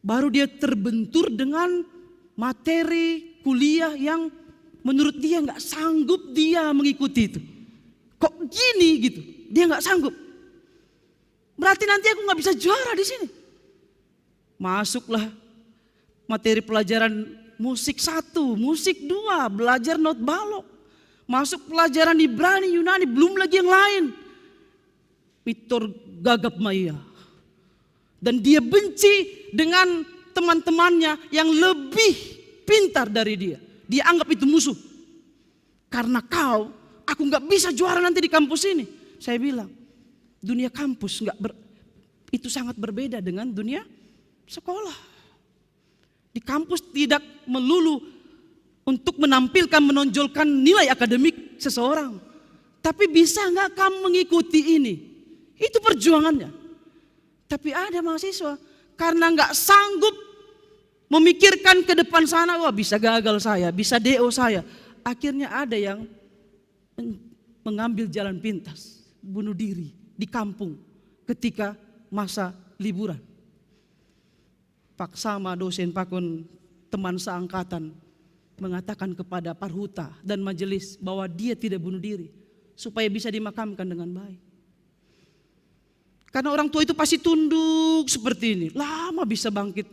baru dia terbentur dengan materi kuliah yang menurut dia nggak sanggup dia mengikuti itu. Kok gini gitu? Dia nggak sanggup. Berarti nanti aku nggak bisa juara di sini. Masuklah materi pelajaran musik satu, musik dua, belajar not balok. Masuk pelajaran Ibrani, Yunani, belum lagi yang lain. Mitor gagap maya. Dan dia benci dengan teman-temannya yang lebih pintar dari dia. Dia anggap itu musuh. "Karena kau, aku nggak bisa juara nanti di kampus ini." Saya bilang, dunia kampus nggak ber, itu sangat berbeda dengan dunia sekolah. Di kampus tidak melulu untuk menampilkan, menonjolkan nilai akademik seseorang. Tapi bisa nggak kamu mengikuti ini? Itu perjuangannya. Tapi ada mahasiswa, karena nggak sanggup memikirkan ke depan sana, "Wah, bisa gagal saya, bisa D O saya." Akhirnya ada yang men, mengambil jalan pintas, bunuh diri di kampung ketika masa liburan. Pak Sama, dosen pakon, teman seangkatan, mengatakan kepada parhuta dan majelis bahwa dia tidak bunuh diri supaya bisa dimakamkan dengan baik. Karena orang tua itu pasti tunduk seperti ini, lama bisa bangkit.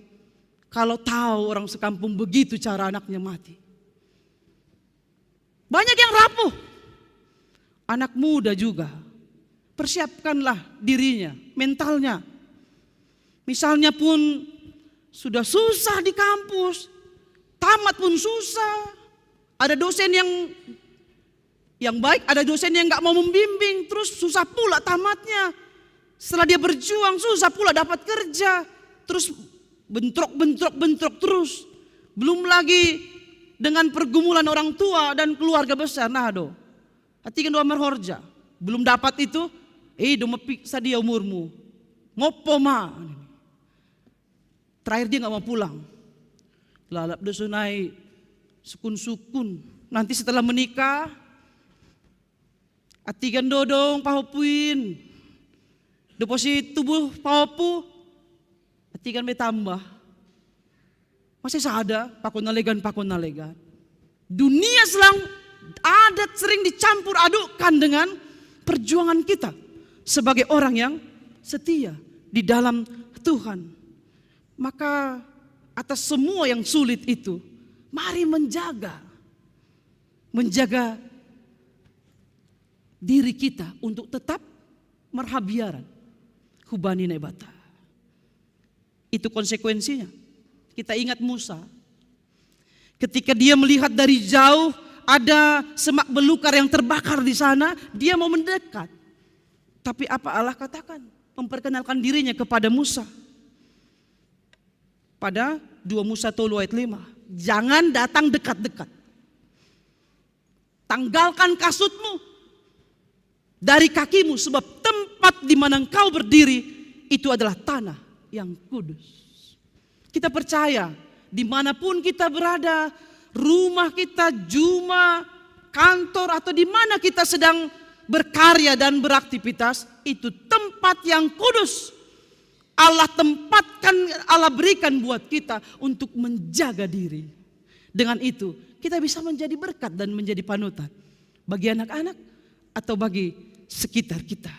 Kalau tahu orang sekampung begitu cara anaknya mati. Banyak yang rapuh. Anak muda juga. Persiapkanlah dirinya, mentalnya. Misalnya pun sudah susah di kampus, tamat pun susah. Ada dosen yang yang baik, ada dosen yang nggak mau membimbing, terus susah pula tamatnya. Setelah dia berjuang, susah pula dapat kerja. Terus bentrok, bentrok, bentrok terus. Belum lagi dengan pergumulan orang tua dan keluarga besar. Nah, do. Hati kan doa merhorja. Belum dapat itu, eh, do mepiksa dia umurmu. Ngopo ma. Terakhir dia nggak mau pulang. Lalap do sunai sukun-sukun. Nanti setelah menikah, atigan dodong pahopuin. Deposit tubuh pahopu, atigan bertambah. Masih sada, pakon nalegan, pakon nalegan. Dunia selang adat sering dicampur adukkan dengan perjuangan kita sebagai orang yang setia di dalam Tuhan. Maka atas semua yang sulit itu, mari menjaga, menjaga diri kita untuk tetap marhabiaran hubani Naibata. Itu konsekuensinya. Kita ingat Musa. Ketika dia melihat dari jauh ada semak belukar yang terbakar di sana, dia mau mendekat. Tapi apa Allah katakan? Memperkenalkan dirinya kepada Musa. Pada dua Musa tolu ayat lima. Jangan datang dekat-dekat. Tanggalkan kasutmu dari kakimu, sebab tempat di mana engkau berdiri itu adalah tanah yang kudus. Kita percaya, dimanapun kita berada, rumah kita, juma, kantor, atau di mana kita sedang berkarya dan beraktivitas, itu tempat yang kudus. Allah tempatkan, Allah berikan buat kita untuk menjaga diri. Dengan itu, kita bisa menjadi berkat dan menjadi panutan bagi anak-anak atau bagi sekitar kita.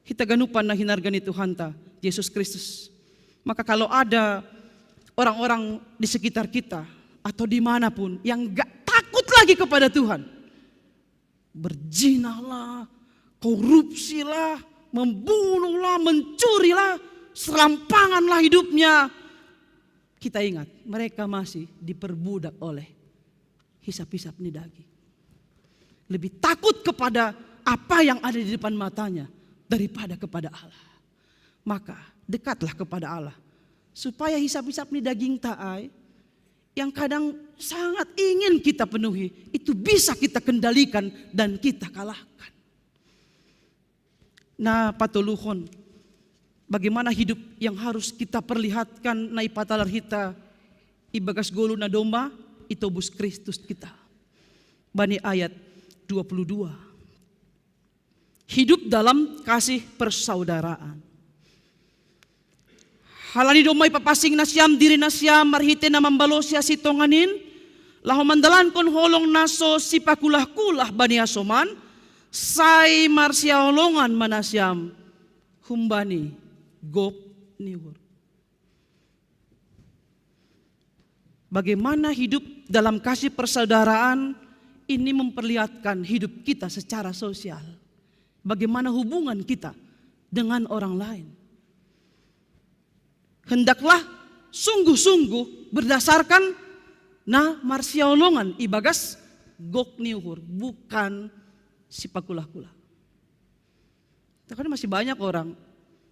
Kita ganupan na hinarga ni Tuhanta, Yesus Kristus. Maka kalau ada orang-orang di sekitar kita atau dimanapun yang gak takut lagi kepada Tuhan, berzinahlah, korupsilah, membunuhlah, mencurilah, serampanganlah hidupnya. Kita ingat, mereka masih diperbudak oleh hisap-hisap ni daging. Lebih takut kepada apa yang ada di depan matanya daripada kepada Allah. Maka dekatlah kepada Allah, supaya hisap-hisap ni daging ta ai yang kadang sangat ingin kita penuhi, itu bisa kita kendalikan dan kita kalahkan. Na patoluhon, bagaimana hidup yang harus kita perlihatkan na ipatalar hita ibagas goluh na domma itobus Kristus kita. Bani ayat dua puluh dua. Hidup dalam kasih persaudaraan. Hal ni domma ipapasing nasiam diri nasiam marhitei na mambalosi asi tonga in, laho mandalankon holong na so sipakulah-kulah bani asoman, sai marsiaholongan ma nasiam humbani gok ni uhur. Bagaimana hidup dalam kasih persaudaraan ini memperlihatkan hidup kita secara sosial. Bagaimana hubungan kita dengan orang lain. Hendaklah sungguh-sungguh berdasarkan na marsiaholongan ibagas gok ni uhur, bukan sipakulah-kulah. Karena masih banyak orang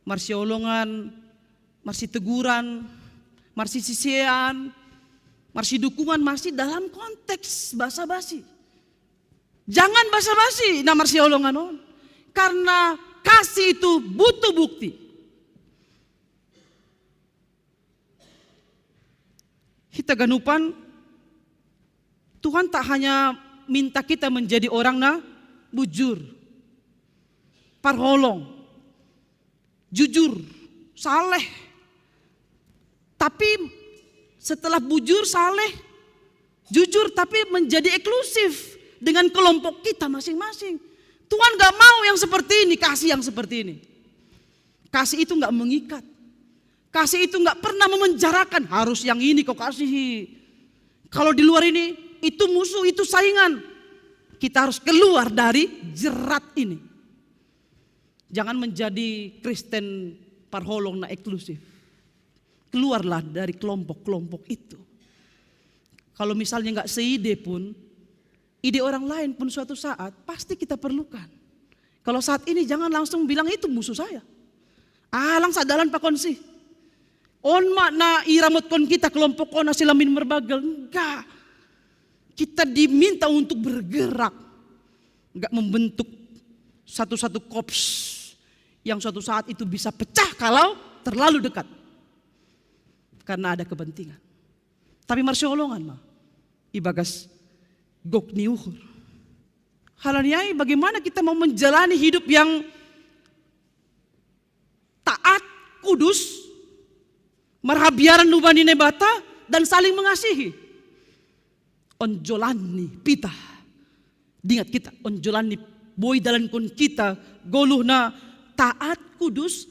marsiaholongan, marsiteguran, marsisisean, marsidukungan masih dalam konteks basa-basi. Jangan basa-basi na marsiaholongan on. Karena kasih itu butuh bukti. Hita ganupan, Tuhan tak hanya minta kita menjadi orang na bujur, parholong, jujur, saleh. Tapi setelah bujur, saleh, jujur, tapi menjadi eksklusif dengan kelompok kita masing-masing. Tuhan gak mau yang seperti ini, kasih yang seperti ini. Kasih itu gak mengikat. Kasih itu gak pernah memenjarakan, harus yang ini kau kasihi. Kalau di luar ini, itu musuh, itu saingan. Kita harus keluar dari jerat ini. Jangan menjadi Kristen parholong na eksklusif. Keluarlah dari kelompok-kelompok itu. Kalau misalnya nggak seide pun, ide orang lain pun suatu saat pasti kita perlukan. Kalau saat ini jangan langsung bilang itu musuh saya. Alang sadalan pakon si. On ma na iramotkon kita kelompok on na silamin merbagel. Enggak. Kita diminta untuk bergerak. Enggak membentuk satu-satu kops yang suatu saat itu bisa pecah kalau terlalu dekat. Karena ada kepentingan. Tapi marsiaholongan ma ibagas gok ni uhur. Hal ni ai, bagaimana kita mau menjalani hidup yang taat, kudus, marhabiaran humbani Naibata, dan saling mengasihi. Onjolan ni pitah. Dingat kita, onjolan ni boi dalankon kita goluh na taat, kudus,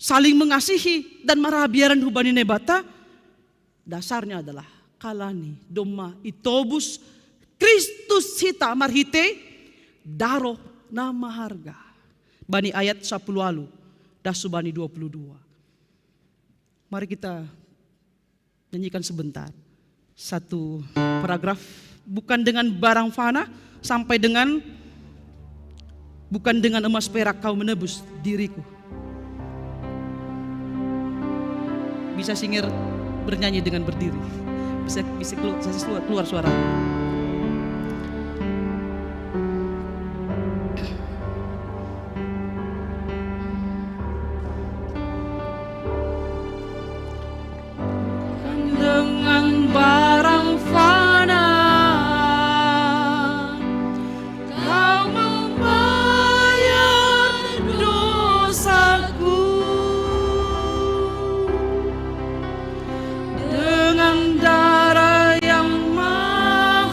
saling mengasihi dan marabiaran hubani Naibata, dasarnya adalah kalani domma itobus Kristus hita marhite daroh na maharga. Bani ayat sapuluh alu das subani dua puluh dua. Mari kita nyanyikan sebentar satu paragraf, bukan dengan barang fana sampai dengan bukan dengan emas perak kau menebus diriku. Bisa singer bernyanyi dengan berdiri. Bisa bisa keluar, bisa keluar, keluar suara. Bukan dengan barang fana kau membayar dosaku, dengan darah yang mahal.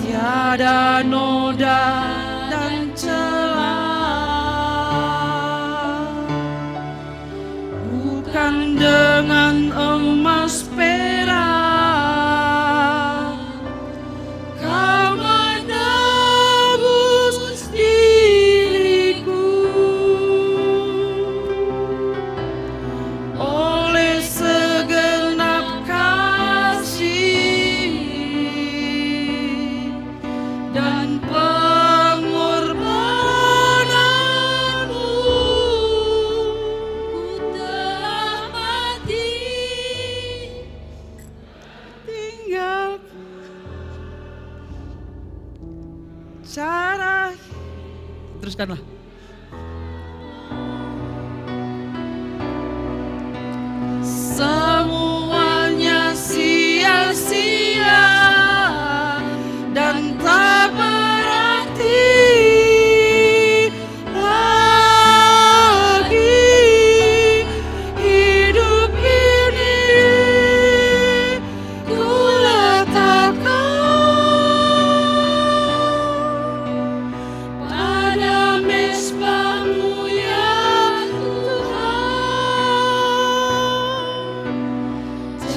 Tiada noda dan celah, bukan dengan emas perak kau menebus diriku. Oleh segenap kasih dan pengorbananmu, ku telah mati. Tinggal cara. Teruskanlah. Semuanya sia-sia dan tak berarti lagi hidup ini. Ku letakkan pada mezbahmu, ya Tuhan.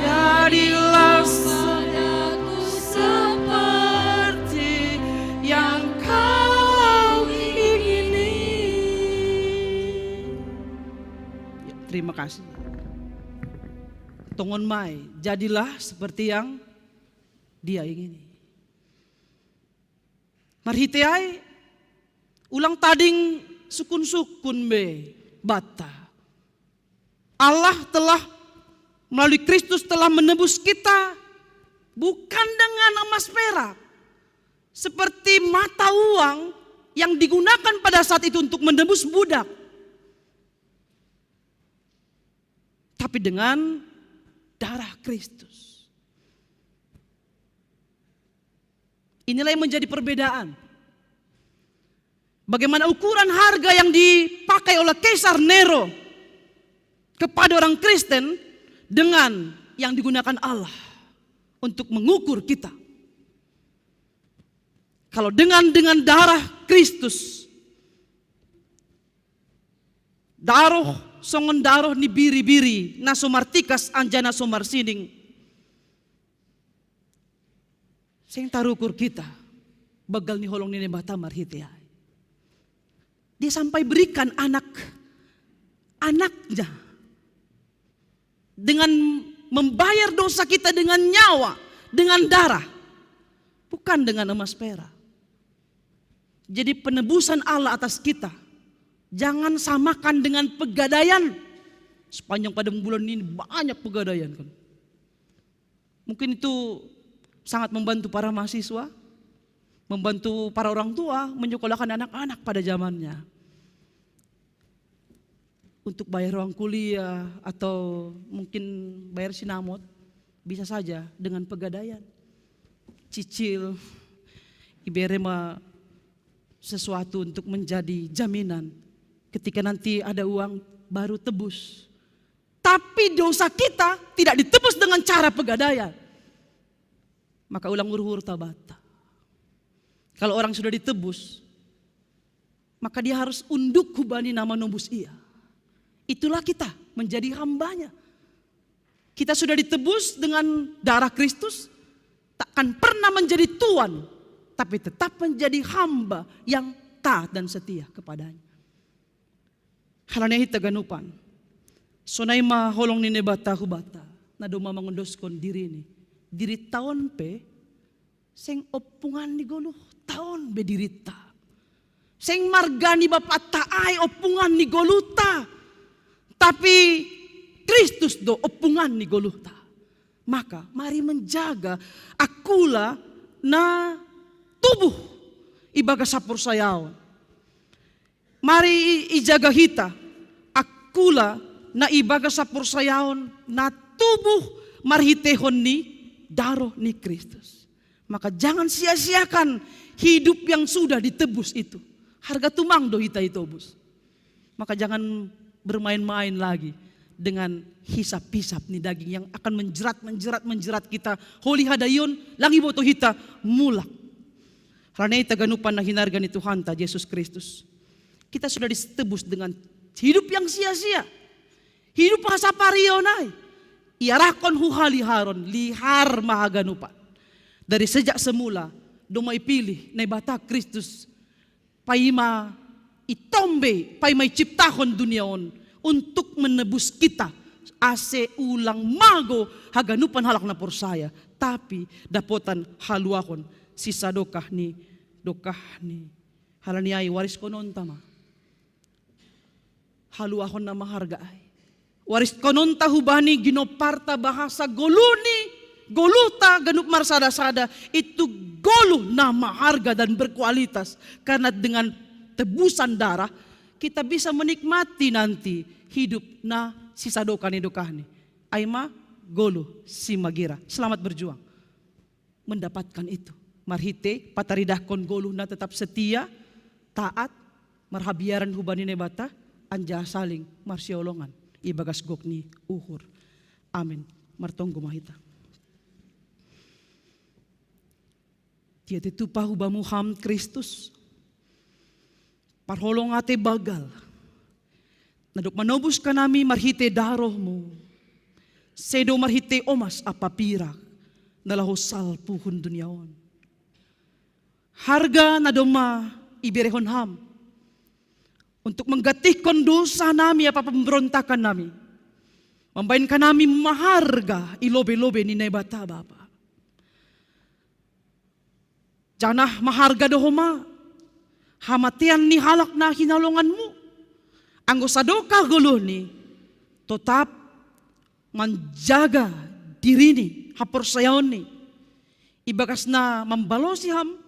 Jadilah padaku seperti yang kau ingini. Ya, terima kasih. Tongon mai, jadilah seperti yang dia ingini. Marhite ai, ulang tading sukun-sukun be banta. Allah telah melalui Kristus telah menebus kita bukan dengan emas perak, seperti mata uang yang digunakan pada saat itu untuk menebus budak, tapi dengan darah Kristus. Inilah yang menjadi perbedaan. Bagaimana ukuran harga yang dipakai oleh Kaisar Nero kepada orang Kristen dengan yang digunakan Allah untuk mengukur kita. Kalau dengan dengan darah Kristus, daroh songon daroh ni biri-biri na so martikas anjana so marsining, seng tarukur kita banggal ni holong ni Naibata marhite ai. Dia sampai berikan anak-anaknya dengan membayar dosa kita dengan nyawa, dengan darah, bukan dengan emas perak. Jadi penebusan Allah atas kita jangan samakan dengan pegadaian. Sepanjang pada bulan ini banyak pegadaian kan. Mungkin itu sangat membantu para mahasiswa, membantu para orang tua menyekolahkan anak-anak pada zamannya. Untuk bayar uang kuliah atau mungkin bayar sinamot, bisa saja dengan pegadaian. Cicil, ibere ma sesuatu untuk menjadi jaminan. Ketika nanti ada uang, baru tebus. Tapi dosa kita tidak ditebus dengan cara pegadaian. Maka ulang uruhur tabata. Kalau orang sudah ditebus, Maka dia harus unduk hubani na manobus ia. Itulah kita menjadi hambanya. Kita sudah ditebus dengan darah Kristus, takkan pernah menjadi tuan, tapi tetap menjadi hamba yang taat dan setia kepadanya. Halani hita ganupan, sonai ma holong ni Naibata hubata, na domma mangondoskon dirini. Diritta on pe seng oppungan ni goluhta on be diritta. Seng marga ni Bapakta ai oppungan ni goluhta, tapi Kristus do oppungan ni goluhta. Maka mari menjaga akula na tubuh ibagas haporsayaon. Mari ijaga hita akula na ibagas haporsayaon na tubuh marhitehon ni daroh ni Kristus. Maka jangan sia-siakan hidup yang sudah ditebus itu. Harga tumang do hita itobus. Maka jangan bermain-main lagi dengan hisap-hisap ni daging yang akan menjerat, menjerat, menjerat kita. Holi hadaion, lang iboto hita, mulak. Halani hita ganupan na hinarga ni Tuhanta Jesus Kristus, kita sudah ditebus dengan hidup yang sia-sia. Hidup hasaparion ai iarahkon hu haliharon, lihar ma haganupan. Dari sejak semula, domma ipilih Naibata Kristus paima itombe, paima iciptahon dunia on untuk menebus kita, ase ulang mago haganupan halak na porsaya, tapi dapotan haluahon sisadokah ni dokahni. Halani ai wariskononta ma haluahon na maharga ai. Wariskononta hubani ginomparta bahasa goluhni, goluhta ganup marsada-sada, itu goluh na maharga dan berkualitas. Karena dengan tebusan darah, kita bisa menikmati nanti hidup na sisadokah ni dokahni. Ai ma goluh simagira. Selamat berjuang mendapatkan itu. Marhite pataridahkon goluh na tetap setia, taat, marhabiaran hubani Naibata, anjaha saling marsiolongan ibagas gok ni uhur. Amin. Martonggo ma hita. Dia tetupa hubamu ham Kristus, parholong ate bagal, na dob manobus hanami marhite darohmu, sedo marhite omas ampa pirak na laho salpuhon dunia on. Harga na domma iberehon ham untuk menggantikan dosa nami ampa pemberontakan nami, mambahen hanami maharga i lobei-lobei ni Naibata Bapa. Janah maharga do homa hamatean ni halak na hinaholonganmu, anggo sadokah goluhni totap manjaga dirini, haporsayaonni, ibagas na mambalosi ham,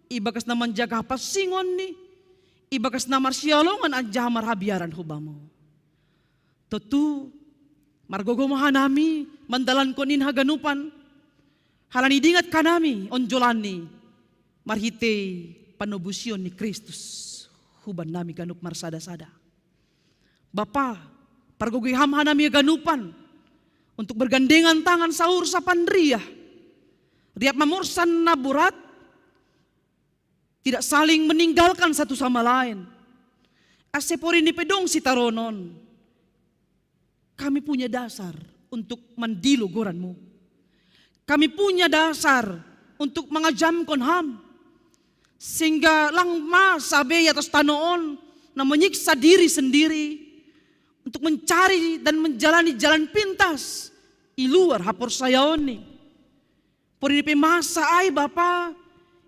ibagas na manjaga hapansingonni, ibagas na marsiolongan anjaha marhabiaran hubamu. Tontu margogoh ma hanami mandalankon in haganupan, halani dingat hanami onjolanni marhitei panobusion ni Kristus hubannami ganup marsada-sada. Bapa, pargogohi ham hanami haganupan untuk bergandengan tangan saur sapandriah, riap mamorsan na borat, tidak saling meninggalkan satu sama lain. Ase porini pe dong sitaronon, kami punya dasar untuk mandilo goranmu. Kami punya dasar untuk mangajamkon ham. Sehingga lang masa be i atas tanoh on na menyiksa diri sendiri untuk mencari dan menjalani jalan pintas i luar haporsayaonni. Porini pe masa ai Bapa,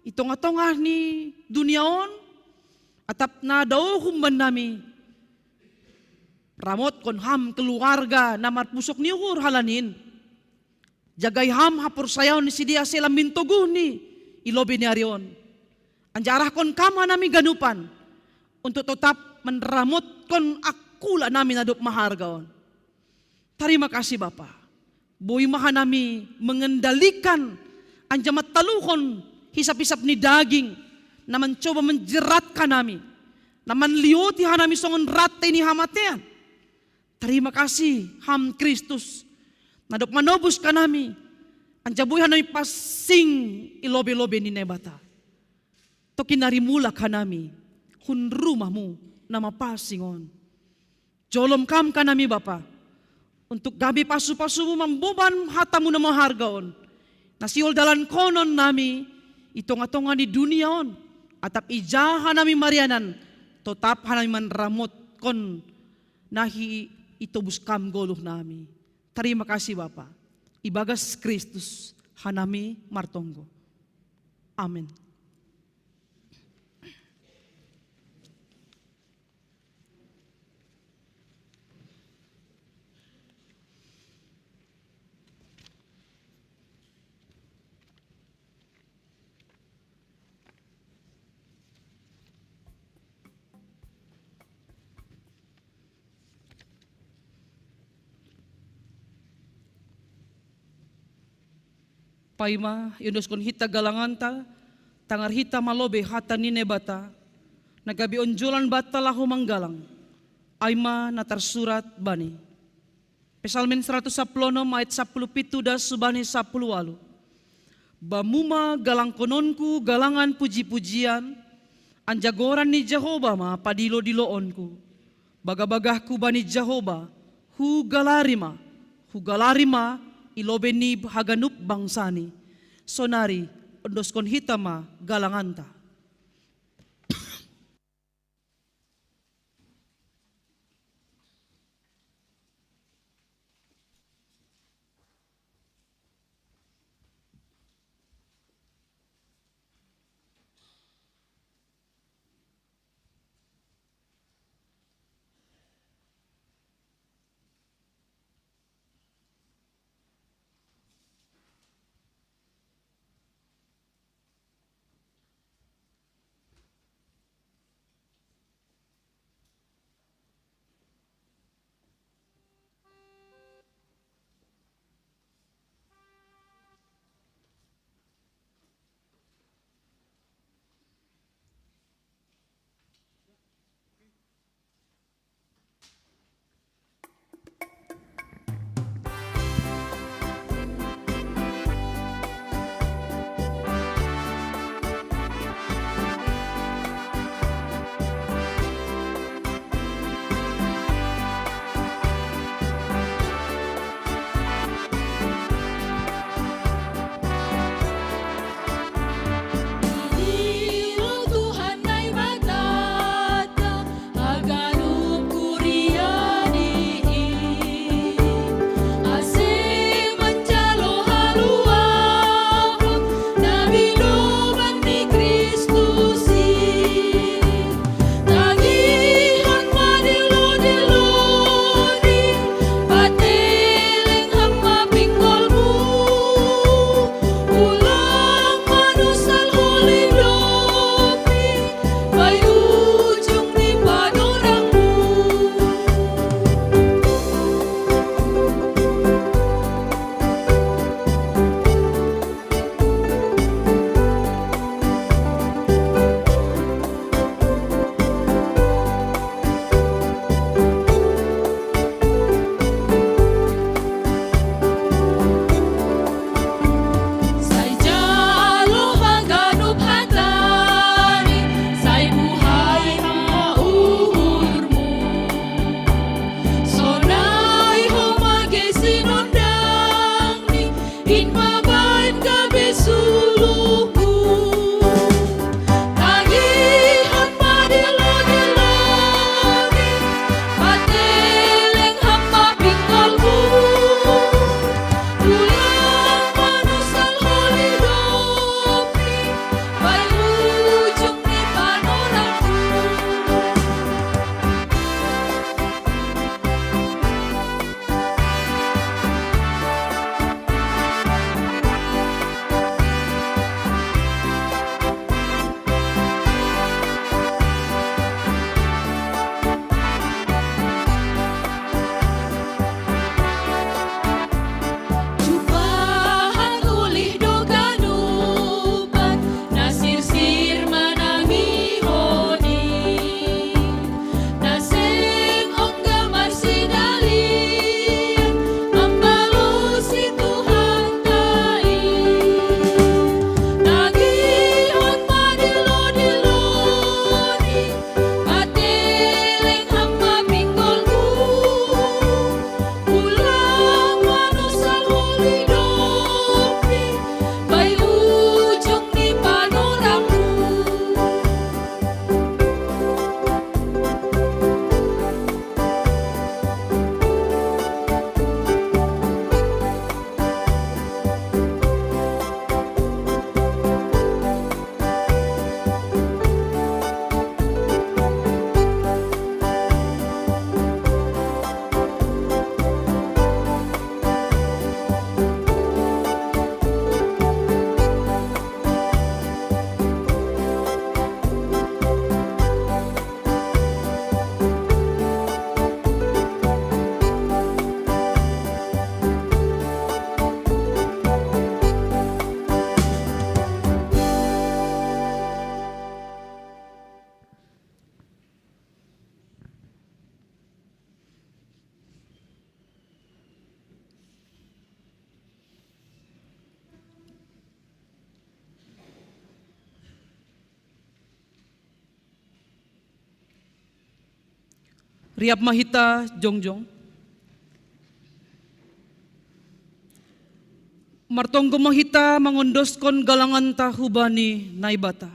i tongah-tongah ni dunia on, atap na dao humbannami, ramotkon ham keluarga na marpusok ni uhur halani in. Jagai ham haporsayaon ni sidea ase lambin toguhni i lobei ni ari on. Anjaha arahkon kam hanami ganupan untuk totap manramotkon angkula nami na dob maharga on. Tarima kasih Bapa. Boi ma hanami mengendalikan anjaha mantaluhon hisap-hisap ni daging na mancoba menjerat hanami, na manlioti hanami songon rantei ni hamatean. Tarima kasih ham Kristus, na dob manobus hanami, anjaha boi hanami pansing i lobei-lobei ni Naibata. Tongkin nari mulak hanami, hun rumah-Mu na mapansing on. Jolom Kam kanami Bapa, untuk gabe pasu-pasu-Mu mamboban hata-Mu na maharga on, na sihol dalankonon nami i tonga-tonga ni dunia on, atap ija hanami marianan, totap hanami manramotkon na hi itobus Kam goluh nami. Tarima kasih Bapa, ibagas Kristus hanami martonggo. Amen. Paima iondoskon hita galanganta, tangar hita malobe hata ni Naibata, na gabe onjolan banta laho manggalang. Ai ma na tarsurat bani Psalmen saratus sapuluh onom ayat sapuluh pitu das subani sapuluh walu. Bamu ma galangkononku galangan puji-pujian, anjagoran ni Jahoba ma padilo-diloonku. Bagabagahku bani Jahoba, hugalari ma, hugalari ma i lobei ni haganup bangsani. Sonari ondoskon hita ma galanganta. Riap ma hita jongjong. Martonggo ma hita mangondoskon galanganta hubani Naibata.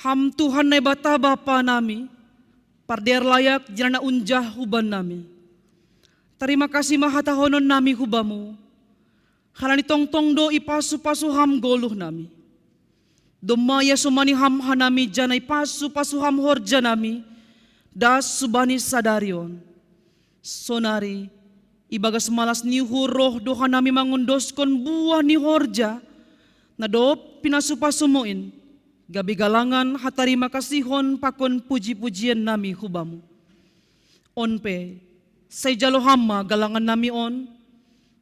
Ham Tuhan Naibata Bapa nami, pardear layak janah unjah huban nami. Tarima kasih ma hatahonon nami hubamu, halani tongtong do ipasu-pasu ham goluh nami. Domma iasomani ham hanami janah ipasu-pasu ham horja nami, das hubani sadari on. Sonari, ibagas malas ni uhur roh do hanami mangondoskon buah ni horja, na dob pinasu-pasumu in, gabe galangan hatarima kasihon pakon puji-pujian nami hubamu. On pe, sai jalo ham ma galangan nami on,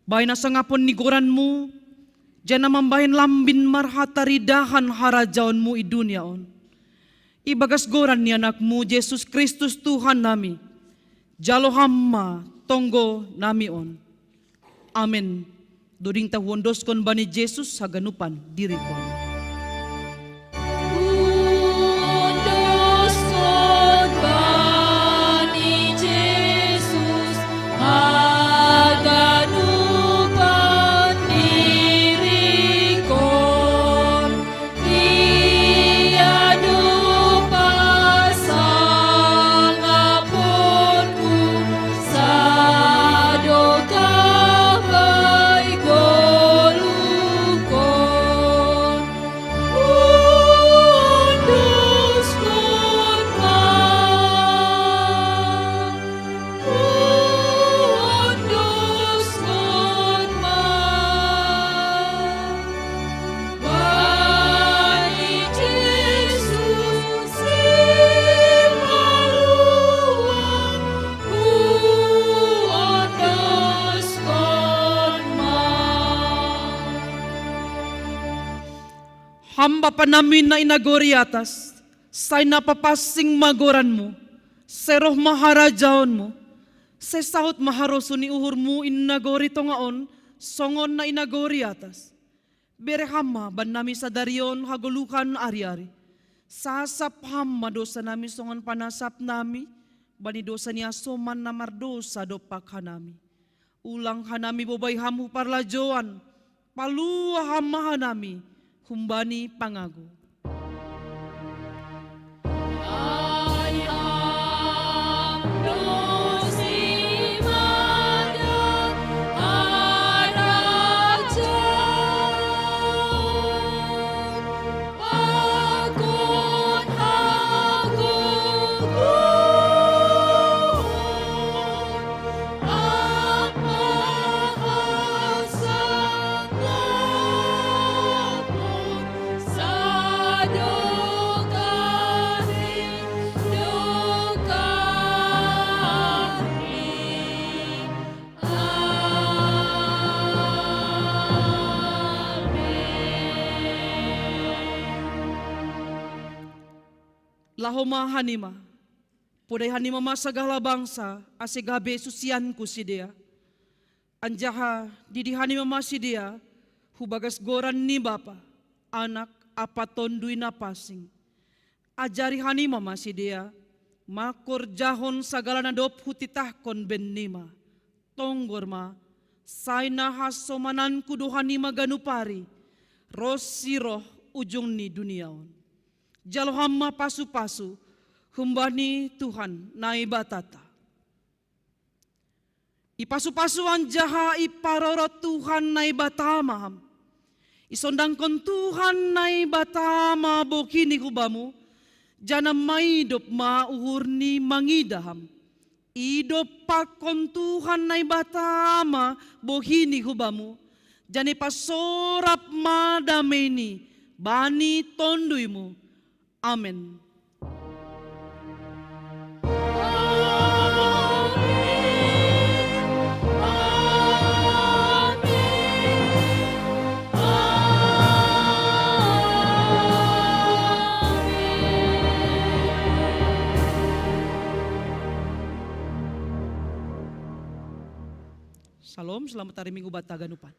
bahen hasangapon ni goranmu, janah mambahen lambin marhataridahan harajaonmu i dunia on. Ibagas goran ni anakmu Jesus Kristus Tuhan nami, jalo ham ma tonggo nami on. Amen. Doding ta huondoskon bani Jesus haganupan dirikon. Huondoskon bani Jesus haganupan dirikon. Ia do pasangaponku, sadokah bai goluhkon. Huondoskon ma. Huondoskon ma. Bani Jesus sipaluah, huondoskon ma. Ham Bapa nami na i nagori atas, sai na papansing ma goranmu, sai roh ma harajaonmu, sai saut ma harosuh ni uhurmu i nagori tonga on, songon na i nagori atas. Bere ham ma bannami sadari on hagoluhan ari-ari. Sasap ham ma dosa nami songon panasap nami bani dosa ni hasoman na mardosa dompak hanami. Ulang hanami bobai ham hu parlajouan, paluah ham ma hanami humbani pangago. Ai ham do simadan harajaon, pakon hagogohon, ampa hasangapon, sadokah ri dokah ni. Amen. Laho ma hanima. Podai hanima ma sagala bangsa, ase gabe susianku sidea. Anjaha didi hanima ma sidea hu bagas goran ni Bapa, Anak, ampa Tonduy Napansing. Ajari hanima ma sidea mangkorjahon sagala na dob hutitahkon bennima. Tonggor ma, sai na hasomananku do hanima ganup ari, ronsi roh ujung ni dunia on. Jalo ham ma pasu-pasu humbani Tuhan Naibatanta. Ipasu-pasu anjaha iparorot Tuhan Naibata ma ham. Isondangkon Tuhan Naibata ma bohi ni hubamu, janah maidop ma uhurni mangidah ham. Idompakkon Tuhan Naibata ma bohi ni hubamu, janah ipasorap ma dameini bani tonduymu. Amen. Shalom, selamat hari Minggu banta haganupan.